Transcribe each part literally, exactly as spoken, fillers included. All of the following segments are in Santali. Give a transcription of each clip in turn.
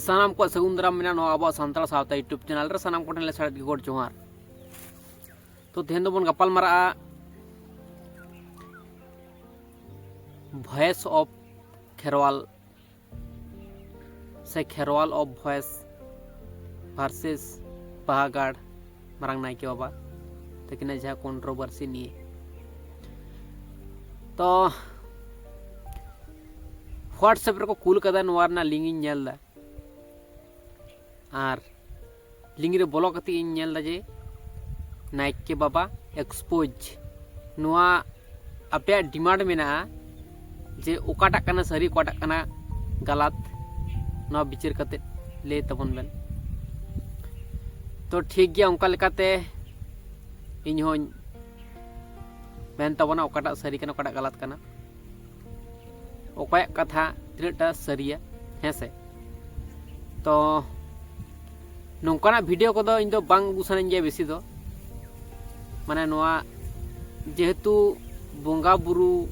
ᱥᱟᱱᱟᱢ ᱠᱚᱣᱟᱜ ᱥᱟᱹᱜᱩᱱ ᱫᱟᱨᱟᱢ ᱢᱮᱱᱟᱜᱼᱟ ᱱᱚᱣᱟ ᱟᱵᱚᱣᱟᱜ ᱥᱟᱱᱛᱟᱲ ᱥᱟᱶᱛᱟ YouTube ᱪᱮᱱᱮᱞ ᱨᱮ᱾ ᱥᱟᱱᱟᱢ ᱠᱚᱴᱷᱮᱱ ᱞᱮ ᱥᱟᱨᱦᱟᱣ ᱜᱮ ᱜᱚᱰ ᱡᱚᱦᱟᱨ᱾ ᱛᱚ ᱛᱮᱦᱮᱧ ᱫᱚᱵᱚᱱ ᱜᱟᱯᱟᱞ ᱢᱟᱨᱟᱜᱼᱟ Voice of ᱠᱷᱮᱨᱣᱟᱞ ᱥᱮ ᱠᱷᱮᱨᱣᱟᱞ of Voice versus ᱵᱟᱦᱟᱜᱟᱲ ᱢᱟᱨᱟᱝ ᱱᱟᱭᱠᱮ ᱵᱟᱵᱟ ᱛᱟᱹᱠᱤᱱᱟᱜ ᱡᱟᱦᱟᱸ ᱠᱚᱱᱴᱨᱳᱵᱷᱟᱨᱥᱤ ᱱᱤᱭᱮ᱾ ᱛᱚ WhatsApp ᱨᱮᱠᱚ ᱠᱩᱞ ᱠᱟᱫᱟ, ᱱᱚᱣᱟ ᱨᱮᱱᱟᱜ ᱞᱤᱝᱠ ᱤᱧ ᱧᱮᱞ ᱮᱫᱟ᱾ ᱟᱨ ᱞᱤᱝᱠ ᱨᱮ ᱵᱚᱞᱚ ᱠᱟᱛᱮ ᱤᱧ ᱧᱮᱞ ᱮᱫᱟ ᱡᱮ ᱱᱟᱭᱠᱮ ᱵᱟᱵᱟ ᱮᱠᱥᱯᱳᱡᱽ, ᱱᱚᱣᱟ ᱟᱯᱮᱭᱟᱜ ᱰᱤᱢᱟᱱᱰ ᱢᱮᱱᱟᱜᱼᱟ ᱡᱮ ᱚᱠᱟᱴᱟᱜ ᱠᱟᱱᱟ ᱥᱟᱹᱨᱤ, ᱚᱠᱟᱴᱟᱜ ᱠᱟᱱᱟ ᱜᱟᱞᱟᱛ, ᱱᱚᱣᱟ ᱵᱤᱪᱟᱹᱨ ᱠᱟᱛᱮ ᱞᱟᱹᱭ ᱛᱟᱵᱚᱱ ᱵᱮᱱ᱾ ᱛᱚ ᱴᱷᱤᱠ ᱜᱮᱭᱟ, ᱚᱱᱠᱟ ᱞᱮᱠᱟᱛᱮ ᱤᱧ ᱦᱚᱸᱧ ᱢᱮᱱ ᱛᱟᱵᱚᱱᱟ ᱚᱠᱟᱴᱟᱜ ᱥᱟᱹᱨᱤ ᱠᱟᱱᱟ, ᱚᱠᱟᱴᱟᱜ ᱜᱟᱞᱟᱛ ᱠᱟᱱᱟ, ᱚᱠᱚᱭᱟᱜ ᱠᱟᱛᱷᱟ ᱛᱤᱱᱟᱹᱜᱴᱟ ᱥᱟᱹᱨᱤᱭᱟ, ᱦᱮᱸ ᱥᱮ᱾ ᱛᱚ ᱱᱚᱝᱠᱟᱱᱟᱜ ᱵᱷᱤᱰᱤᱭᱳ ᱠᱚᱫᱚ ᱤᱧ ᱫᱚ ᱵᱟᱝ ᱟᱹᱜᱩ ᱥᱟᱱᱟᱧ ᱜᱮᱭᱟ ᱵᱮᱥᱤ ᱫᱚ, ᱢᱟᱱᱮ ᱱᱚᱣᱟ ᱡᱮᱦᱮᱛᱩ ᱵᱚᱸᱜᱟ ᱵᱩᱨᱩ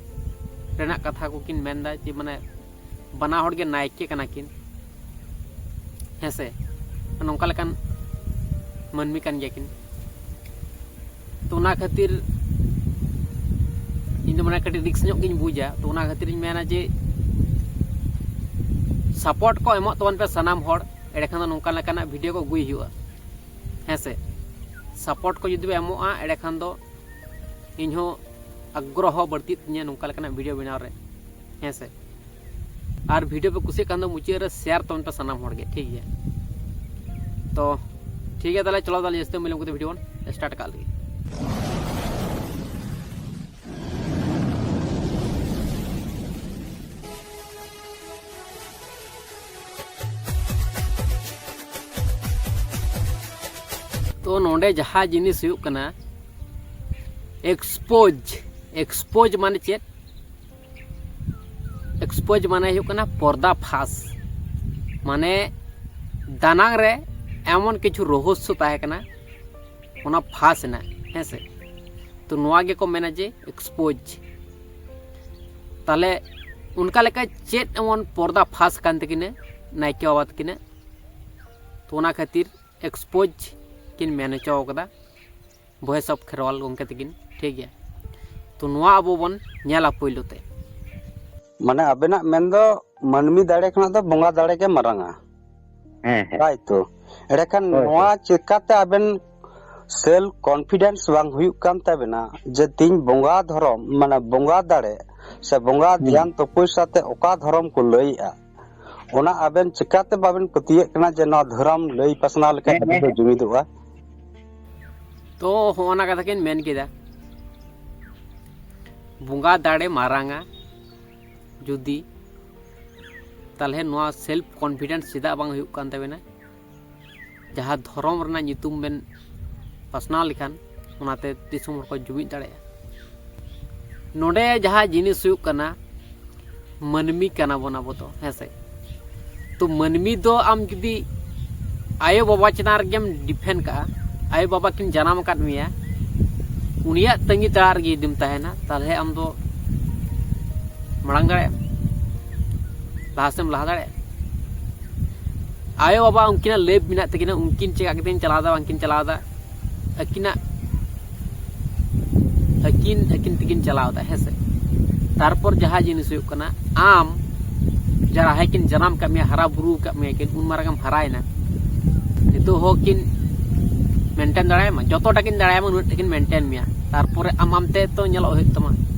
ᱨᱮᱱᱟᱜ ᱠᱟᱛᱷᱟ ᱠᱚᱠᱤᱱ ᱢᱮᱱᱫᱟ ᱡᱮ ᱢᱟᱱᱮ ᱵᱟᱱᱟ ᱦᱚᱲ ᱜᱮ ᱱᱟᱭᱠᱮ ᱠᱟᱱᱟ ᱠᱤᱱ, ᱦᱮᱸ ᱥᱮ, ᱱᱚᱝᱠᱟ ᱞᱮᱠᱟᱱ ᱢᱟᱹᱱᱢᱤ ᱠᱟᱱ ᱜᱮᱭᱟ ᱠᱤᱱ᱾ ᱛᱚ ᱚᱱᱟ ᱠᱷᱟᱹᱛᱤᱨ ᱤᱧ ᱫᱚ ᱢᱟᱱᱮ ᱠᱟᱹᱴᱤᱡ ᱨᱤᱠᱥ ᱧᱚᱜ ᱜᱤᱧ ᱵᱩᱡᱟ᱾ ᱛᱚ ᱚᱱᱟ ᱠᱷᱟᱹᱛᱤᱨ ᱤᱧ ᱢᱮᱱᱟ ᱡᱮ ᱥᱟᱯᱳᱨᱴ ᱠᱚ ᱮᱢᱚᱜ ᱛᱟᱵᱚᱱ ᱯᱮ ᱥᱟᱱᱟᱢ ᱦᱚᱲ, ᱮᱸᱰᱮᱠᱷᱟᱱ ᱫᱚ ᱱᱚᱝᱠᱟ ᱞᱮᱠᱟᱱᱟᱜ ᱵᱷᱤᱰᱤᱭᱳ ᱠᱚ ᱟᱹᱜᱩᱭ ᱦᱩᱭᱩᱜᱼᱟ, ᱦᱮᱸ ᱥᱮ᱾ ᱥᱟᱯᱳᱨᱴ ᱠᱚ ᱡᱩᱫᱤ ᱯᱮ ᱮᱢᱚᱜᱼᱟ, ᱮᱸᱰᱮᱠᱷᱟᱱ ᱫᱚ ᱤᱧ ᱦᱚᱸ ᱟᱜᱽᱨᱚᱦᱚ ᱵᱟᱹᱲᱛᱤᱜ ᱛᱤᱧᱟᱹ ᱱᱚᱝᱠᱟ ᱞᱮᱠᱟᱱᱟᱜ ᱵᱷᱤᱰᱤᱭᱳ ᱵᱮᱱᱟᱣ ᱨᱮ, ᱦᱮᱸ ᱥᱮ᱾ ᱟᱨ ᱵᱷᱤᱰᱤᱭᱳ ᱯᱮ ᱠᱩᱥᱤᱭᱟᱜ ᱠᱷᱟᱱ ᱫᱚ ᱢᱩᱪᱟᱹᱫ ᱨᱮ ᱥᱮᱭᱟᱨ ᱛᱟᱵᱚᱱ ᱯᱮ ᱥᱟᱱᱟᱢ ᱦᱚᱲ ᱜᱮ, ᱴᱷᱤᱠ ᱜᱮᱭᱟ? ᱛᱚ ᱴᱷᱤᱠ ᱜᱮᱭᱟ, ᱛᱟᱦᱚᱞᱮ ᱪᱚᱞᱚ ᱛᱟᱦᱚᱞᱮ ᱡᱟᱹᱥᱛᱤ ᱵᱟᱹᱧ ᱞᱟᱹᱭ ᱠᱟᱛᱮ ᱵᱷᱤᱰᱤᱭᱳ ᱵᱚᱱ ᱥᱴᱟᱨᱴ ᱠᱟᱜ ᱞᱮᱜᱮ᱾ ᱛᱚ ᱱᱚᱰᱮ ᱡᱟᱦᱟᱸ ᱡᱤᱱᱤᱥ ᱦᱩᱭᱩᱜ ᱠᱟᱱᱟ ᱮᱠᱥᱯᱳᱡᱽ᱾ ᱮᱠᱥᱯᱳᱡᱽ ᱢᱟᱱᱮ ᱪᱮᱫ? ᱮᱠᱥᱯᱳᱡᱽ ᱢᱟᱱᱮ ᱦᱩᱭᱩᱜ ᱠᱟᱱᱟ ᱯᱚᱨᱫᱟ ᱯᱷᱟᱥ, ᱢᱟᱱᱮ ᱫᱟᱱᱟᱝ ᱨᱮ ᱮᱢᱚᱱ ᱠᱤᱪᱷᱩ ᱨᱚᱦᱚᱥᱥᱚ ᱛᱟᱦᱮᱸ ᱠᱟᱱᱟ, ᱚᱱᱟ ᱯᱷᱟᱥ ᱮᱱᱟ, ᱦᱮᱸ ᱥᱮ᱾ ᱛᱚ ᱱᱚᱣᱟ ᱜᱮᱠᱚ ᱢᱮᱱᱟ ᱡᱮ ᱮᱠᱥᱯᱳᱡᱽ᱾ ᱛᱟᱦᱞᱮ ᱚᱱᱠᱟ ᱞᱮᱠᱟ ᱪᱮᱫ ᱮᱢᱚᱱ ᱯᱚᱨᱫᱟ ᱯᱷᱟᱥ ᱠᱟᱱ ᱛᱟᱹᱠᱤᱱᱟ ᱱᱟᱭᱠᱮ ᱵᱟᱵᱟ ᱛᱟᱹᱠᱤᱱᱟᱜ᱾ ᱛᱚ ᱚᱱᱟ ᱠᱷᱟᱹᱛᱤᱨ ᱮᱠᱥᱯᱳᱡᱽ ᱠᱤᱱ ᱢᱮᱱ ᱦᱚᱪᱚ ᱠᱟᱫᱟ ᱵᱷᱚᱭᱮᱥ ᱚᱯᱷ ᱠᱷᱮᱨᱣᱟᱞ ᱜᱚᱢᱠᱮ ᱛᱟᱹᱠᱤᱱ, ᱴᱷᱤᱠ ᱜᱮᱭᱟ᱾ ᱛᱚ ᱱᱚᱣᱟ ᱟᱵᱚ ᱵᱚᱱ ᱧᱮᱞᱟ ᱯᱳᱭᱞᱳ ᱛᱮ᱾ ᱢᱟᱱᱮ ᱟᱵᱮᱱᱟᱜ ᱢᱮᱱ ᱫᱚ ᱢᱟᱹᱱᱢᱤ ᱫᱟᱲᱮ ᱠᱷᱚᱱᱟᱜ ᱫᱚ ᱵᱚᱸᱜᱟ ᱫᱟᱲᱮ ᱜᱮ ᱢᱟᱨᱟᱝᱟ, ᱦᱮᱸ ᱦᱮᱸ ᱛᱟᱭ ᱛᱚ? ᱮᱸᱰᱮᱠᱷᱟᱱ ᱦᱳᱭ, ᱱᱚᱣᱟ ᱪᱮᱠᱟᱛᱮ ᱟᱵᱮᱱ ᱥᱮᱞᱯ ᱠᱚᱱᱯᱷᱤᱰᱮᱱᱥ ᱵᱟᱝ ᱦᱩᱭᱩᱜ ᱠᱟᱱ ᱛᱟᱵᱮᱱᱟ ᱡᱮ ᱛᱤᱧ ᱵᱚᱸᱜᱟ ᱫᱷᱚᱨᱚᱢ, ᱢᱟᱱᱮ ᱵᱚᱸᱜᱟ ᱫᱟᱲᱮ ᱥᱮ ᱵᱚᱸᱜᱟ ᱦᱩᱸ᱾ ᱫᱷᱮᱭᱟᱱ ᱛᱚᱯᱚᱥᱭᱟ ᱛᱮ ᱚᱠᱟ ᱫᱷᱚᱨᱚᱢ ᱠᱚ ᱞᱟᱹᱭᱮᱜᱼᱟ, ᱚᱱᱟ ᱟᱵᱮᱱ ᱪᱮᱠᱟᱛᱮ ᱵᱟᱵᱮᱱ ᱯᱟᱹᱛᱭᱟᱹᱜ ᱠᱟᱱᱟ ᱡᱮ ᱱᱚᱣᱟ ᱫᱷᱚᱨᱚᱢ ᱞᱟᱹᱭ ᱯᱟᱥᱱᱟᱣ ᱞᱮᱠᱷᱟᱱ ᱦᱮᱸ, ᱟᱵᱚ ᱦᱮᱸ, ᱫᱚ ᱦᱮᱸ᱾ ᱡᱩᱢᱤᱫᱚᱜᱼᱟ? ᱛᱚ ᱦᱚᱸᱜᱼᱚ ᱱᱟ ᱠᱟᱛᱷᱟ ᱠᱤᱱ ᱢᱮᱱ ᱠᱮᱫᱟ, ᱵᱚᱸᱜᱟ ᱫᱟᱲᱮ ᱢᱟᱨᱟᱝᱟ ᱡᱩᱫᱤ, ᱛᱟᱦᱚᱞᱮ ᱱᱚᱣᱟ ᱥᱮᱞᱯ ᱠᱚᱱᱯᱷᱤᱰᱮᱱᱥ ᱪᱮᱫᱟᱜ ᱵᱟᱝ ᱦᱩᱭᱩᱜ ᱠᱟᱱ ᱛᱟᱵᱮᱱᱟ? ᱡᱟᱦᱟᱸ ᱫᱷᱚᱨᱚᱢ ᱨᱮᱱᱟᱜ ᱧᱩᱛᱩᱢ ᱵᱮᱱ ᱯᱟᱥᱱᱟᱣ ᱞᱮᱠᱷᱟᱱ, ᱚᱱᱟᱛᱮ ᱫᱤᱥᱚᱢ ᱦᱚᱲ ᱠᱚ ᱡᱩᱢᱤᱫ ᱫᱟᱲᱮᱭᱟᱜᱼᱟ᱾ ᱱᱚᱰᱮ ᱡᱟᱦᱟᱸ ᱡᱤᱱᱤᱥ ᱦᱩᱭᱩᱜ ᱠᱟᱱᱟ, ᱢᱟᱹᱱᱢᱤ ᱠᱟᱱᱟ ᱵᱚᱱ ᱟᱵᱚ ᱫᱚ, ᱦᱮᱸ ᱥᱮ? ᱛᱚ ᱢᱟᱹᱱᱢᱤ ᱫᱚ ᱟᱢ ᱡᱩᱫᱤ ᱟᱭᱳ ᱵᱟᱵᱟ ᱪᱮᱛᱟᱱ ᱨᱮᱜᱮᱢ ᱰᱤᱯᱮᱱᱰ ᱠᱟᱜᱼᱟ, ᱟᱭᱳ ᱵᱟᱵᱟ ᱠᱤᱱ ᱡᱟᱱᱟᱢ ᱟᱠᱟᱫ ᱢᱮᱭᱟ, ᱩᱱᱤᱭᱟᱜ ᱛᱟᱺᱜᱤ ᱛᱟᱲᱟᱜ ᱨᱮᱜᱮ ᱡᱩᱫᱤᱢ ᱛᱟᱦᱮᱱᱟ, ᱛᱟᱦᱚᱞᱮ ᱟᱢ ᱫᱚ ᱢᱟᱲᱟᱝ ᱫᱟᱲᱮᱭᱟᱜᱼᱟ, ᱞᱟᱦᱟ ᱥᱮᱫ ᱮᱢ ᱞᱟᱦᱟ ᱫᱟᱲᱮᱭᱟᱜᱼᱟ᱾ ᱟᱭᱳ ᱵᱟᱵᱟ ᱩᱱᱠᱤᱱᱟᱜ ᱞᱮᱵ ᱢᱮᱱᱟᱜ ᱛᱟᱹᱠᱤᱱᱟ, ᱩᱱᱠᱤᱱ ᱪᱮᱠᱟ ᱠᱟᱛᱮ ᱪᱟᱞᱟᱣ ᱮᱫᱟ ᱵᱟᱝᱠᱤᱱ ᱪᱟᱞᱟᱣ ᱮᱫᱟ, ᱟᱹᱠᱤᱱᱟᱜ ᱟᱹᱠᱤᱱ ᱟᱹᱠᱤᱱ ᱛᱮᱠᱤᱱ ᱪᱟᱞᱟᱣ ᱮᱫᱟ, ᱦᱮᱸ ᱥᱮ? ᱛᱟᱨᱯᱚᱨ ᱡᱟᱦᱟᱸ ᱡᱤᱱᱤᱥ ᱦᱩᱭᱩᱜ ᱠᱟᱱᱟ, ᱟᱢ ᱡᱟᱦᱟᱸᱭ ᱠᱤᱱ ᱡᱟᱱᱟᱢ ᱠᱟᱜ ᱢᱮᱭᱟ, ᱦᱟᱨᱟ ᱵᱩᱨᱩ ᱠᱟᱜ ᱢᱮᱭᱟ ᱠᱤᱱ, ᱩᱱ ᱢᱟᱨᱟᱝ ᱮᱢ ᱦᱟᱨᱟᱭᱮᱱᱟ, ᱱᱤᱛᱚᱜ ᱦᱚᱸ ᱠᱤᱱ ᱢᱮᱱᱴᱮᱱ ᱫᱟᱲᱮᱭᱟᱢᱟ? ᱡᱚᱛᱚᱴᱟ ᱠᱤᱱ ᱫᱟᱲᱮᱭᱟᱢᱟ ᱩᱱᱟᱹᱜ ᱴᱟ ᱠᱤᱱ ᱢᱮᱱᱴᱮᱱ ᱢᱮᱭᱟ᱾ ᱛᱟᱨᱯᱚᱨᱮ ᱟᱢ ᱟᱢᱛᱮ ᱛᱚ ᱧᱮᱞᱚᱜ ᱦᱩᱭᱩᱜ ᱛᱟᱢᱟ,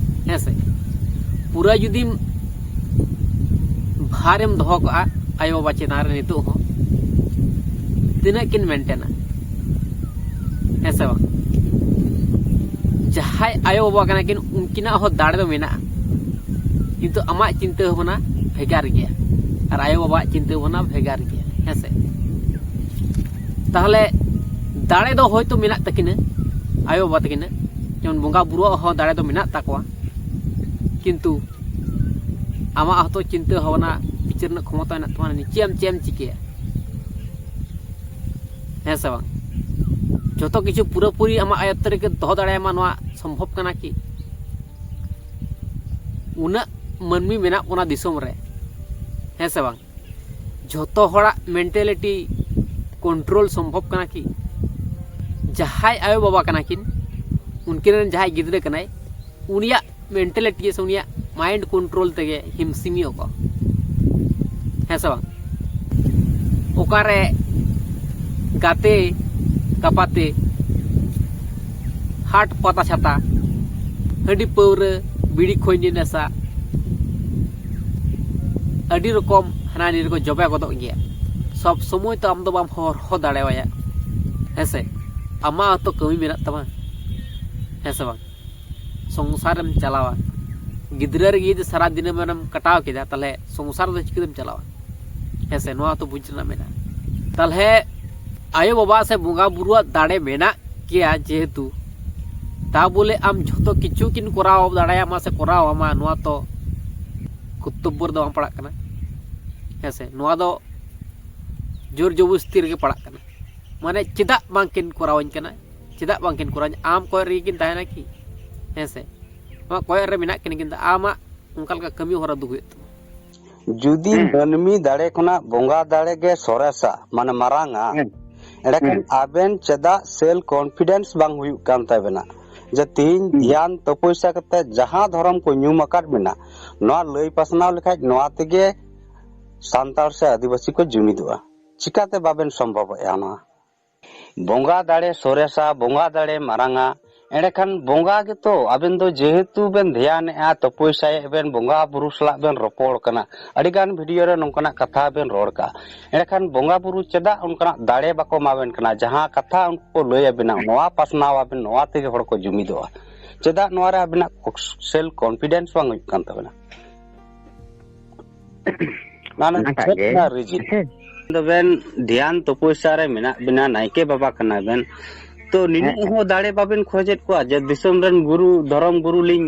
ᱦᱮᱸ ᱥᱮ? ᱯᱩᱨᱟᱹ ᱡᱩᱫᱤᱢ ᱵᱷᱟᱨᱮᱢ ᱫᱚᱦᱚ ᱠᱟᱜᱼᱟ ᱟᱭᱳᱼᱵᱟᱵᱟ ᱪᱮᱛᱟᱱ ᱨᱮ ᱱᱤᱛᱚᱜ ᱦᱚᱸ, ᱛᱤᱱᱟᱹᱜ ᱠᱤᱱ ᱢᱮᱱᱴᱮᱱᱟ? ᱦᱮᱸ ᱥᱮ ᱵᱟᱝ? ᱡᱟᱦᱟᱸᱭ ᱟᱭᱳᱼᱵᱟᱵᱟ ᱠᱟᱱᱟ ᱠᱤᱱ, ᱩᱱᱠᱤᱱᱟᱜ ᱦᱚᱸ ᱫᱟᱲᱮ ᱫᱚ ᱢᱮᱱᱟᱜᱼᱟ, ᱠᱤᱱᱛᱩ ᱟᱢᱟᱜ ᱪᱤᱱᱛᱟᱹ ᱵᱷᱟᱵᱽᱱᱟ ᱵᱷᱮᱜᱟᱨ ᱜᱮᱭᱟ ᱟᱨ ᱟᱭᱳᱼᱵᱟᱵᱟᱣᱟᱜ ᱪᱤᱱᱛᱟᱹ ᱵᱷᱟᱵᱽᱱᱟ ᱵᱷᱮᱜᱟᱨ ᱜᱮᱭᱟ, ᱦᱮᱸ ᱥᱮ? ᱛᱟᱦᱚᱞᱮ ᱫᱟᱲᱮ ᱫᱚ ᱦᱚᱭᱛᱳ ᱢᱮᱱᱟᱜ ᱛᱟᱹᱠᱤᱱᱟ ᱟᱭᱳᱼᱵᱟᱵᱟ ᱛᱟᱹᱠᱤᱱᱟᱜ, ᱡᱮᱢᱚᱱ ᱵᱚᱸᱜᱟ ᱵᱩᱨᱩᱣᱟᱜ ᱦᱚᱸ ᱫᱟᱲᱮ ᱫᱚ ᱢᱮᱱᱟᱜ ᱛᱟᱠᱚᱣᱟ, ᱠᱤᱱᱛᱩ ᱟᱢᱟᱜ ᱦᱚᱸᱛᱚ ᱪᱤᱱᱛᱟᱹ ᱵᱷᱟᱵᱽᱱᱟ ᱵᱤᱪᱟᱹᱨ ᱨᱮᱱᱟᱜ ᱠᱷᱚᱢᱚᱛᱟ ᱢᱮᱱᱟᱜ ᱛᱟᱢᱟ, ᱱᱤᱪᱮ ᱟᱢ ᱪᱮᱫ ᱮᱢ ᱪᱤᱠᱟᱹᱭᱟ? ᱦᱮᱸ ᱥᱮ ᱵᱟᱝ? ᱡᱚᱛᱚ ᱠᱤᱪᱷᱩ ᱯᱩᱨᱟᱹᱯᱩᱨᱤ ᱟᱢᱟᱜ ᱟᱭᱚᱛᱛᱚ ᱨᱮᱜᱮ ᱫᱚᱦᱚ ᱫᱟᱲᱮᱭᱟᱢᱟ, ᱱᱚᱣᱟ ᱥᱚᱢᱵᱷᱚᱵ ᱠᱟᱱᱟ ᱠᱤ? ᱩᱱᱟᱹᱜ ᱢᱟᱹᱱᱢᱤ ᱢᱮᱱᱟᱜ ᱵᱚᱱᱟ ᱫᱤᱥᱚᱢ ᱨᱮ, ᱦᱮᱸ ᱥᱮ ᱵᱟᱝ? ᱡᱷᱚᱛᱚ ᱦᱚᱲᱟᱜ ᱢᱮᱱᱴᱟᱞᱤᱴᱤ ᱠᱚᱱᱴᱨᱳᱞ ᱥᱚᱢᱵᱷᱚᱵ ᱠᱟᱱᱟ ᱠᱤ? ᱡᱟᱦᱟᱸᱭ ᱟᱭᱳᱼᱵᱟᱵᱟ ᱠᱟᱱᱟ ᱠᱤᱱ, ᱩᱱᱠᱤᱱ ᱨᱮᱱ ᱡᱟᱦᱟᱸᱭ ᱜᱤᱫᱽᱨᱟᱹ ᱠᱟᱱᱟᱭ, ᱩᱱᱤᱭᱟᱜ ᱢᱮᱱᱴᱟᱞᱤᱴᱤ ᱥᱮ ᱩᱱᱤᱭᱟᱜ ᱢᱟᱭᱤᱱᱰ ᱠᱚᱱᱴᱨᱳᱞ ᱛᱮᱜᱮ ᱦᱤᱢᱥᱤᱢᱤᱭᱚᱜ ᱠᱚ, ᱦᱮᱸ ᱥᱮ ᱵᱟᱝ? ᱚᱠᱟᱨᱮ ᱜᱟᱛᱮ ᱜᱟᱯᱟᱛᱮ, ᱦᱟᱴ ᱯᱟᱛᱟ ᱪᱷᱟᱛᱟ, ᱦᱟᱺᱰᱤ ᱯᱟᱹᱣᱨᱟᱹ, ᱵᱤᱲᱤ ᱠᱷᱚᱭᱱᱤ ᱱᱮᱥᱟ, ᱟᱹᱰᱤ ᱨᱚᱠᱚᱢ ᱦᱟᱱᱟ ᱱᱤᱭᱟᱹ ᱨᱮᱠᱚ ᱡᱚᱵᱮ ᱜᱚᱫᱚᱜ ᱜᱮᱭᱟ᱾ ᱥᱚᱵ ᱥᱚᱢᱚᱭ ᱛᱚ ᱟᱢ ᱫᱚ ᱵᱟᱢ ᱦᱚᱨᱦᱚ ᱫᱟᱲᱮᱣᱟᱭᱟ, ᱦᱮᱸ ᱥᱮ? ᱟᱢᱟᱜ ᱦᱚᱸᱛᱚ ᱠᱟᱹᱢᱤ ᱢᱮᱱᱟᱜ ᱛᱟᱢᱟ, ᱦᱮᱸ ᱥᱮ ᱵᱟᱝ? ᱥᱚᱝᱥᱟᱨᱮᱢ ᱪᱟᱞᱟᱣᱟ, ᱜᱤᱫᱽᱨᱟᱹ ᱨᱮᱜᱮ ᱡᱩᱫᱤ ᱥᱟᱨᱟ ᱫᱤᱱᱮᱢ ᱠᱟᱴᱟᱣ ᱠᱮᱫᱟ, ᱛᱟᱦᱚᱞᱮ ᱥᱚᱝᱥᱟᱨ ᱫᱚ ᱪᱤᱠᱟᱹᱛᱮᱢ ᱪᱟᱞᱟᱣᱟ? ᱦᱮᱸ ᱥᱮ? ᱱᱚᱣᱟ ᱛᱚ ᱵᱩᱡᱽ ᱨᱮᱱᱟᱜ ᱢᱮᱱᱟᱜᱼᱟ᱾ ᱛᱟᱦᱚᱞᱮ ᱟᱭᱳᱼᱵᱟᱵᱟ ᱥᱮ ᱵᱚᱸᱜᱟ ᱵᱩᱨᱩᱣᱟᱜ ᱫᱟᱲᱮ ᱢᱮᱱᱟᱜ ᱜᱮᱭᱟ ᱡᱮᱦᱮᱛᱩ, ᱛᱟ ᱵᱚᱞᱮ ᱟᱢ ᱡᱷᱚᱛᱚ ᱠᱤᱪᱷᱩ ᱠᱤᱱ ᱠᱚᱨᱟᱣ ᱫᱟᱲᱮᱭᱟᱢᱟ ᱥᱮ ᱠᱚᱨᱟᱣ ᱟᱢᱟ, ᱱᱚᱣᱟ ᱛᱚ ᱠᱚᱨᱛᱚᱵᱵᱚ ᱨᱮᱫᱚ ᱵᱟᱝ ᱯᱟᱲᱟᱜ ᱠᱟᱱᱟ, ᱦᱮᱸ ᱥᱮ? ᱱᱚᱣᱟ ᱫᱚ ᱡᱳᱨ ᱡᱚᱵᱚᱥᱛᱤ ᱨᱮᱜᱮ ᱯᱟᱲᱟᱜ ᱠᱟᱱᱟ᱾ ᱢᱟᱱᱮ ᱪᱮᱫᱟᱜ ᱵᱟᱝ ᱠᱤᱱ ᱠᱚᱨᱟᱣᱟᱹᱧ ᱠᱟᱱᱟ? ᱪᱮᱫᱟᱜ ᱵᱟᱝ ᱠᱤᱱ ᱠᱚᱨᱟᱣᱟᱹᱧ? ᱟᱢ ᱠᱚᱭᱚᱜ ᱨᱮᱜᱮ ᱠᱤᱱ ᱛᱟᱦᱮᱱᱟ ᱠᱤ? ᱦᱮᱸ ᱥᱮ? ᱟᱢᱟᱜ ᱠᱚᱭᱚᱜ ᱨᱮ ᱢᱮᱱᱟᱜ ᱠᱤᱱᱟ, ᱠᱤᱱᱛᱩ ᱟᱢᱟᱜ ᱚᱱᱠᱟ ᱞᱮᱠᱟ ᱠᱟᱹᱢᱤ ᱦᱚᱨᱟ ᱫᱩᱜ ᱦᱩᱭᱩᱜ ᱛᱟᱢᱟ᱾ ᱡᱩᱫᱤ ᱦᱮᱸ᱾ ᱢᱟᱹᱱᱢᱤ ᱫᱟᱲᱮ ᱠᱷᱚᱱᱟᱜ ᱵᱚᱸᱜᱟ ᱫᱟᱲᱮ ᱜᱮ ᱥᱚᱨᱮᱥᱟ, ᱢᱟᱱᱮ ᱢᱟᱨᱟᱝᱟ, ᱦᱮᱸ᱾ ᱮᱸᱰᱮᱠᱷᱟᱱ ᱦᱮᱸ᱾ ᱟᱵᱮᱱ ᱪᱮᱫᱟᱜ ᱥᱮᱞᱯ ᱠᱚᱱᱯᱷᱤᱰᱮᱱᱥ ᱵᱟᱝ ᱦᱩᱭᱩᱜ ᱠᱟᱱ ᱛᱟᱵᱮᱱᱟ? ᱡᱮ ᱛᱤᱦᱤᱧ ᱦᱩᱸ᱾ ᱫᱷᱮᱭᱟᱱ ᱛᱚᱯᱚᱥᱭᱟ ᱠᱟᱛᱮ ᱡᱟᱦᱟᱸ ᱫᱷᱚᱨᱚᱢ ᱠᱚ ᱧᱩᱢ ᱟᱠᱟᱫ ᱵᱮᱱᱟ, ᱱᱚᱣᱟ ᱞᱟᱹᱭ ᱯᱟᱥᱱᱟᱣ ᱞᱮᱠᱷᱟᱡ ᱱᱚᱣᱟ ᱛᱮᱜᱮ ᱥᱟᱱᱛᱟᱲ ᱥᱮ ᱟᱹᱫᱤᱵᱟᱹᱥᱤ ᱠᱚ ᱡᱩᱢᱤᱫᱚᱜᱼᱟ᱾ ᱪᱤᱠᱟᱛᱮ ᱵᱟᱵᱮᱱ ᱥᱚᱢᱵᱷᱚᱵᱚᱜᱼᱟ ᱱᱚᱣᱟ? ᱵᱚᱸᱜᱟ ᱫᱟᱲᱮ ᱥᱚᱨᱮᱥᱟ, ᱵᱚᱸᱜᱟ ᱫᱟᱲᱮ ᱢᱟᱨᱟᱝᱟ᱾ ᱮᱸᱰᱮᱠᱷᱟᱱ ᱵᱚᱸᱜᱟ ᱜᱮᱛᱚ ᱟᱵᱮᱱ ᱫᱚ ᱡᱮᱦᱮᱛᱩ ᱵᱮᱱ ᱫᱷᱮᱭᱟᱱᱮᱜᱼᱟ, ᱛᱚᱯᱚᱥᱭᱟᱭᱮᱫ ᱵᱮᱱ, ᱵᱚᱸᱜᱟ ᱵᱩᱨᱩ ᱥᱟᱞᱟᱜ ᱵᱮᱱ ᱨᱚᱯᱚᱲ ᱠᱟᱱᱟ, ᱟᱹᱰᱤᱜᱟᱱ ᱵᱷᱤᱰᱤᱭᱳ ᱨᱮ ᱱᱚᱝᱠᱟᱱᱟᱜ ᱠᱟᱛᱷᱟ ᱵᱮᱱ ᱨᱚᱲ ᱠᱟᱜᱼᱟ᱾ ᱮᱸᱰᱮᱠᱷᱟᱱ ᱵᱚᱸᱜᱟ ᱵᱩᱨᱩ ᱪᱮᱫᱟᱜ ᱚᱱᱠᱟᱱᱟᱜ ᱫᱟᱲᱮ ᱵᱟᱠᱚ ᱮᱢᱟ ᱵᱮᱱ ᱠᱟᱱᱟ? ᱡᱟᱦᱟᱸ ᱠᱟᱛᱷᱟ ᱩᱱᱠᱩ ᱠᱚ ᱞᱟᱹᱭ ᱟᱵᱮᱱᱟ, ᱱᱚᱣᱟ ᱯᱟᱥᱱᱟᱣ ᱟᱵᱮᱱ, ᱱᱚᱣᱟ ᱛᱮᱜᱮ ᱦᱚᱲ ᱠᱚ ᱡᱩᱢᱤᱫᱚᱜᱼᱟ᱾ ᱪᱮᱫᱟᱜ ᱱᱚᱣᱟ ᱨᱮ ᱟᱵᱮᱱᱟᱜ ᱥᱮᱞᱯ ᱠᱚᱱᱯᱷᱤᱰᱮᱱᱥ ᱵᱟᱝ ᱦᱩᱭᱩᱜ ᱠᱟᱱ ᱛᱟᱵᱮᱱᱟ? ᱚᱱᱟ ᱚᱱᱟᱴᱟᱜ ᱪᱮᱫ ᱜᱮ᱾ ᱨᱮᱱᱟᱜ ᱨᱤᱡᱤᱱ? ᱦᱮᱸ᱾ ᱫᱚᱵᱮᱱ ᱫᱷᱮᱭᱟᱱ ᱛᱚᱯᱚᱥᱭᱟ ᱨᱮ ᱢᱮᱱᱟᱜ ᱵᱮᱱᱟ, ᱱᱟᱭᱠᱮ ᱵᱟᱵᱟ ᱠᱟᱱᱟ ᱵᱮᱱ, ᱛᱚ ᱱᱤᱱᱟᱹᱜ ᱦᱮᱸ᱾ ᱦᱚᱸ ᱫᱟᱲᱮ ᱵᱟᱵᱮᱱ ᱠᱷᱚᱡᱮᱫ ᱠᱚᱣᱟ ᱡᱮ ᱫᱤᱥᱚᱢ ᱨᱮᱱ ᱜᱩᱨᱩ, ᱫᱷᱚᱨᱚᱢ ᱜᱩᱨᱩ ᱞᱤᱧ,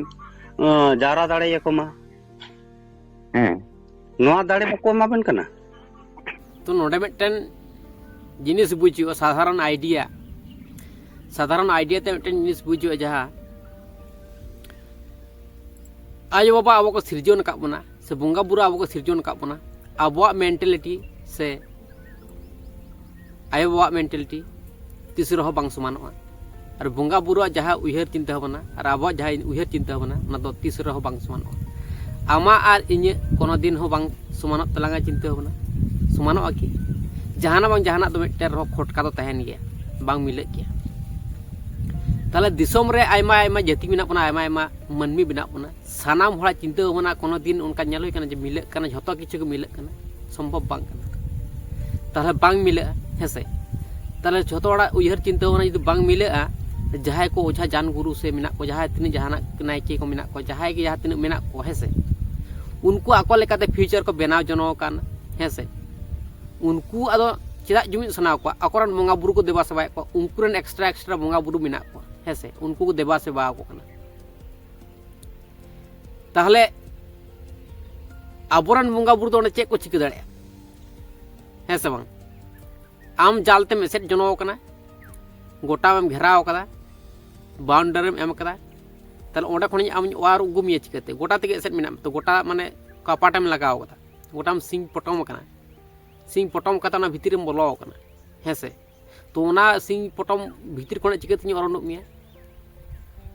ᱟᱸ, ᱡᱟᱣᱨᱟ ᱫᱟᱲᱮᱭᱟᱠᱚ ᱢᱟ? ᱦᱮᱸ᱾ ᱱᱚᱣᱟ ᱫᱟᱲᱮ ᱵᱟᱠᱚ ᱮᱢᱟᱵᱮᱱ ᱠᱟᱱᱟ? ᱛᱚ ᱱᱚᱰᱮ ᱢᱤᱫᱴᱮᱱ ᱡᱤᱱᱤᱥ ᱵᱩᱡᱽ ᱦᱩᱭᱩᱜᱼᱟ, ᱥᱟᱫᱷᱟᱨᱚᱱ ᱟᱭᱰᱤᱭᱟ, ᱥᱟᱫᱷᱟᱨᱚᱱ ᱟᱭᱰᱤᱭᱟ ᱛᱮ ᱢᱤᱫᱴᱮᱱ ᱡᱤᱱᱤᱥ ᱵᱩᱡᱽ ᱦᱩᱭᱩᱜᱼᱟ, ᱡᱟᱦᱟᱸ ᱟᱭᱳᱼᱵᱟᱵᱟ ᱟᱵᱚ ᱠᱚ ᱥᱤᱨᱡᱚᱱ ᱟᱠᱟᱫ ᱵᱚᱱᱟ, ᱥᱮ ᱵᱚᱸᱜᱟ ᱵᱩᱨᱩ ᱟᱵᱚ ᱠᱚ ᱥᱤᱨᱡᱚᱱ ᱟᱠᱟᱫ ᱵᱚᱱᱟ, ᱟᱵᱚᱣᱟᱜ ᱢᱮᱱᱴᱟᱞᱤᱴᱤ ᱥᱮ ᱟᱭᱳᱼᱵᱟᱵᱟᱣᱟᱜ ᱢᱮᱱᱴᱟᱞᱤᱴᱤ ᱛᱤᱥ ᱨᱮᱦᱚᱸ ᱵᱟᱝ ᱥᱚᱢᱟᱱᱚᱜᱼᱟ᱾ ᱟᱨ ᱵᱚᱸᱜᱟ ᱵᱩᱨᱩᱣᱟᱜ ᱡᱟᱦᱟᱸ ᱩᱭᱦᱟᱹᱨ ᱪᱤᱱᱛᱟᱹ ᱵᱷᱟᱵᱽᱱᱟ ᱟᱨ ᱟᱵᱚᱣᱟᱜ ᱡᱟᱦᱟᱸ ᱩᱭᱦᱟᱹᱨ ᱪᱤᱱᱛᱟᱹ ᱵᱷᱟᱵᱽᱱᱟ, ᱚᱱᱟ ᱫᱚ ᱛᱤᱥ ᱨᱮᱦᱚᱸ ᱵᱟᱝ ᱥᱚᱢᱟᱱᱚᱜᱼᱟ᱾ ᱟᱢᱟᱜ ᱟᱨ ᱤᱧᱟᱹᱜ ᱠᱳᱱᱳ ᱫᱤᱱ ᱦᱚᱸ ᱵᱟᱝ ᱥᱚᱢᱟᱱᱚᱜ ᱛᱟᱞᱟᱝᱟ ᱪᱤᱱᱛᱟᱹ ᱵᱷᱟᱵᱽᱱᱟ᱾ ᱥᱚᱢᱟᱱᱚᱜᱼᱟ ᱠᱤ? ᱡᱟᱦᱟᱱᱟᱜ ᱵᱟᱝ ᱡᱟᱦᱟᱱᱟᱜ ᱫᱚ ᱢᱤᱫᱴᱮᱱ ᱨᱮᱦᱚᱸ ᱠᱷᱚᱴᱠᱟ ᱫᱚ ᱛᱟᱦᱮᱱ ᱜᱮᱭᱟ, ᱵᱟᱝ ᱢᱤᱞᱟᱹᱜ ᱜᱮᱭᱟ᱾ ᱛᱟᱦᱞᱮ ᱫᱤᱥᱚᱢ ᱨᱮ ᱟᱭᱢᱟ ᱟᱭᱢᱟ ᱡᱟᱹᱛᱤ ᱢᱮᱱᱟᱜ ᱵᱚᱱᱟ, ᱟᱭᱢᱟ ᱟᱭᱢᱟ ᱢᱟᱹᱱᱢᱤ ᱢᱮᱱᱟᱜ ᱵᱚᱱᱟ, ᱥᱟᱱᱟᱢ ᱦᱚᱲᱟᱜ ᱪᱤᱱᱛᱟᱹ ᱵᱷᱟᱵᱽᱱᱟ ᱠᱳᱱᱳ ᱫᱤᱱ ᱚᱱᱠᱟ ᱧᱮᱞ ᱦᱩᱭ ᱠᱟᱱᱟ ᱡᱮ ᱢᱤᱞᱟᱹᱜ ᱠᱟᱱᱟ, ᱡᱷᱚᱛᱚ ᱠᱤᱪᱷᱩ ᱜᱮ ᱢᱤᱞᱟᱹᱜ ᱠᱟᱱᱟ? ᱥᱚᱢᱵᱷᱚᱵ ᱵᱟᱝ ᱠᱟᱱᱟ᱾ ᱛᱟᱦᱞᱮ ᱵᱟᱝ ᱢᱤᱞᱟᱹᱜᱼᱟ, ᱦᱮᱸ ᱥᱮ? ᱛᱟᱦᱞᱮ ᱡᱷᱚᱛᱚ ᱦᱚᱲᱟᱜ ᱩᱭᱦᱟᱹᱨ ᱪᱤᱱᱛᱟᱹ ᱵᱷᱟᱵᱽᱱᱟ ᱡᱩᱫᱤ ᱵᱟᱝ ᱢᱤᱞᱟᱹᱜᱼᱟ, ᱡᱟᱦᱟᱸᱭ ᱠᱚ ᱚᱡᱷᱟ ᱡᱟᱱ ᱜᱩᱨᱩ ᱥᱮ ᱢᱮᱱᱟᱜ ᱠᱚ, ᱡᱟᱦᱟᱸᱭ ᱛᱤᱱᱟᱹᱜ ᱡᱟᱦᱟᱱᱟᱜ ᱱᱟᱭᱠᱮ ᱠᱚ ᱢᱮᱱᱟᱜ ᱠᱚ, ᱡᱟᱦᱟᱸᱭ ᱜᱮ ᱡᱟᱦᱟᱸ ᱛᱤᱱᱟᱹᱜ ᱢᱮᱱᱟᱜ ᱠᱚ, ᱦᱮᱸ ᱥᱮ, ᱩᱱᱠᱩ ᱟᱠᱚ ᱞᱮᱠᱟᱛᱮ ᱯᱷᱤᱭᱩᱪᱟᱨ ᱠᱚ ᱵᱮᱱᱟᱣ ᱡᱚᱱᱚ ᱟᱠᱟᱱ, ᱦᱮᱸ ᱥᱮ? ᱩᱱᱠᱩ ᱟᱫᱚ ᱪᱮᱫᱟᱜ ᱡᱩᱢᱤᱫ ᱥᱟᱱᱟ ᱠᱚᱣᱟ? ᱟᱠᱚᱨᱮᱱ ᱵᱚᱸᱜᱟ ᱵᱩᱨᱩ ᱠᱚ ᱫᱮᱵᱟ ᱥᱮᱵᱟᱭᱮᱫ ᱠᱚᱣᱟ, ᱩᱱᱠᱩ ᱨᱮᱱ ᱮᱠᱥᱴᱨᱟ ᱮᱠᱥᱴᱨᱟ ᱵᱚᱸᱜᱟ ᱵᱩᱨᱩ ᱢᱮᱱᱟᱜ ᱠᱚᱣᱟ, ᱦᱮᱸ ᱥᱮ, ᱩᱱᱠᱩ ᱠᱚ ᱫᱮᱵᱟ ᱥᱮᱵᱟ ᱟᱠᱚ ᱠᱟᱱᱟ᱾ ᱛᱟᱦᱞᱮ ᱟᱵᱚᱨᱮᱱ ᱵᱚᱸᱜᱟ ᱵᱩᱨᱩ ᱫᱚ ᱚᱸᱰᱮ ᱪᱮᱫ ᱠᱚ ᱪᱤᱠᱟᱹ ᱫᱟᱲᱮᱭᱟᱜᱼᱟ? ᱦᱮᱸ ᱥᱮ ᱵᱟᱝ? ᱟᱢ ᱡᱟᱞ ᱛᱮᱢ ᱮᱥᱮᱫ ᱡᱚᱱᱚ ᱟᱠᱟᱱᱟ, ᱜᱚᱴᱟᱢ ᱜᱷᱮᱨᱟᱣ ᱟᱠᱟᱫᱟ, ᱵᱟᱣᱩᱱᱰᱟᱨᱤᱢ ᱮᱢ ᱟᱠᱟᱫᱟ, ᱛᱟᱦᱞᱮ ᱚᱸᱰᱮ ᱠᱷᱚᱱᱤᱧ ᱟᱢᱤᱧ ᱚᱣᱟᱨ ᱩᱜᱩᱢᱮᱭᱟ ᱪᱤᱠᱟᱹᱛᱮ? ᱜᱚᱴᱟ ᱛᱮᱜᱮ ᱮᱥᱮᱫ ᱢᱮᱱᱟᱜ ᱢᱮ, ᱛᱚ ᱜᱚᱴᱟ ᱢᱟᱱᱮ ᱠᱟᱯᱟᱴᱮᱢ ᱞᱟᱜᱟᱣ ᱟᱠᱟᱫᱟ, ᱜᱚᱴᱟᱢ ᱥᱤᱧ ᱯᱚᱴᱚᱢ ᱟᱠᱟᱱᱟ, ᱥᱤᱧ ᱯᱚᱴᱚᱢ ᱠᱟᱛᱮ ᱚᱱᱟ ᱵᱷᱤᱛᱤᱨᱮᱢ ᱵᱚᱞᱚ ᱟᱠᱟᱱᱟ, ᱦᱮᱸ ᱥᱮ? ᱛᱚ ᱚᱱᱟ ᱥᱤᱧ ᱯᱚᱴᱚᱢ ᱵᱷᱤᱛᱤᱨ ᱠᱷᱚᱱᱟᱜ ᱪᱤᱠᱟᱹᱛᱤᱧ ᱚᱨ ᱩᱰᱩᱠ ᱢᱮᱭᱟ?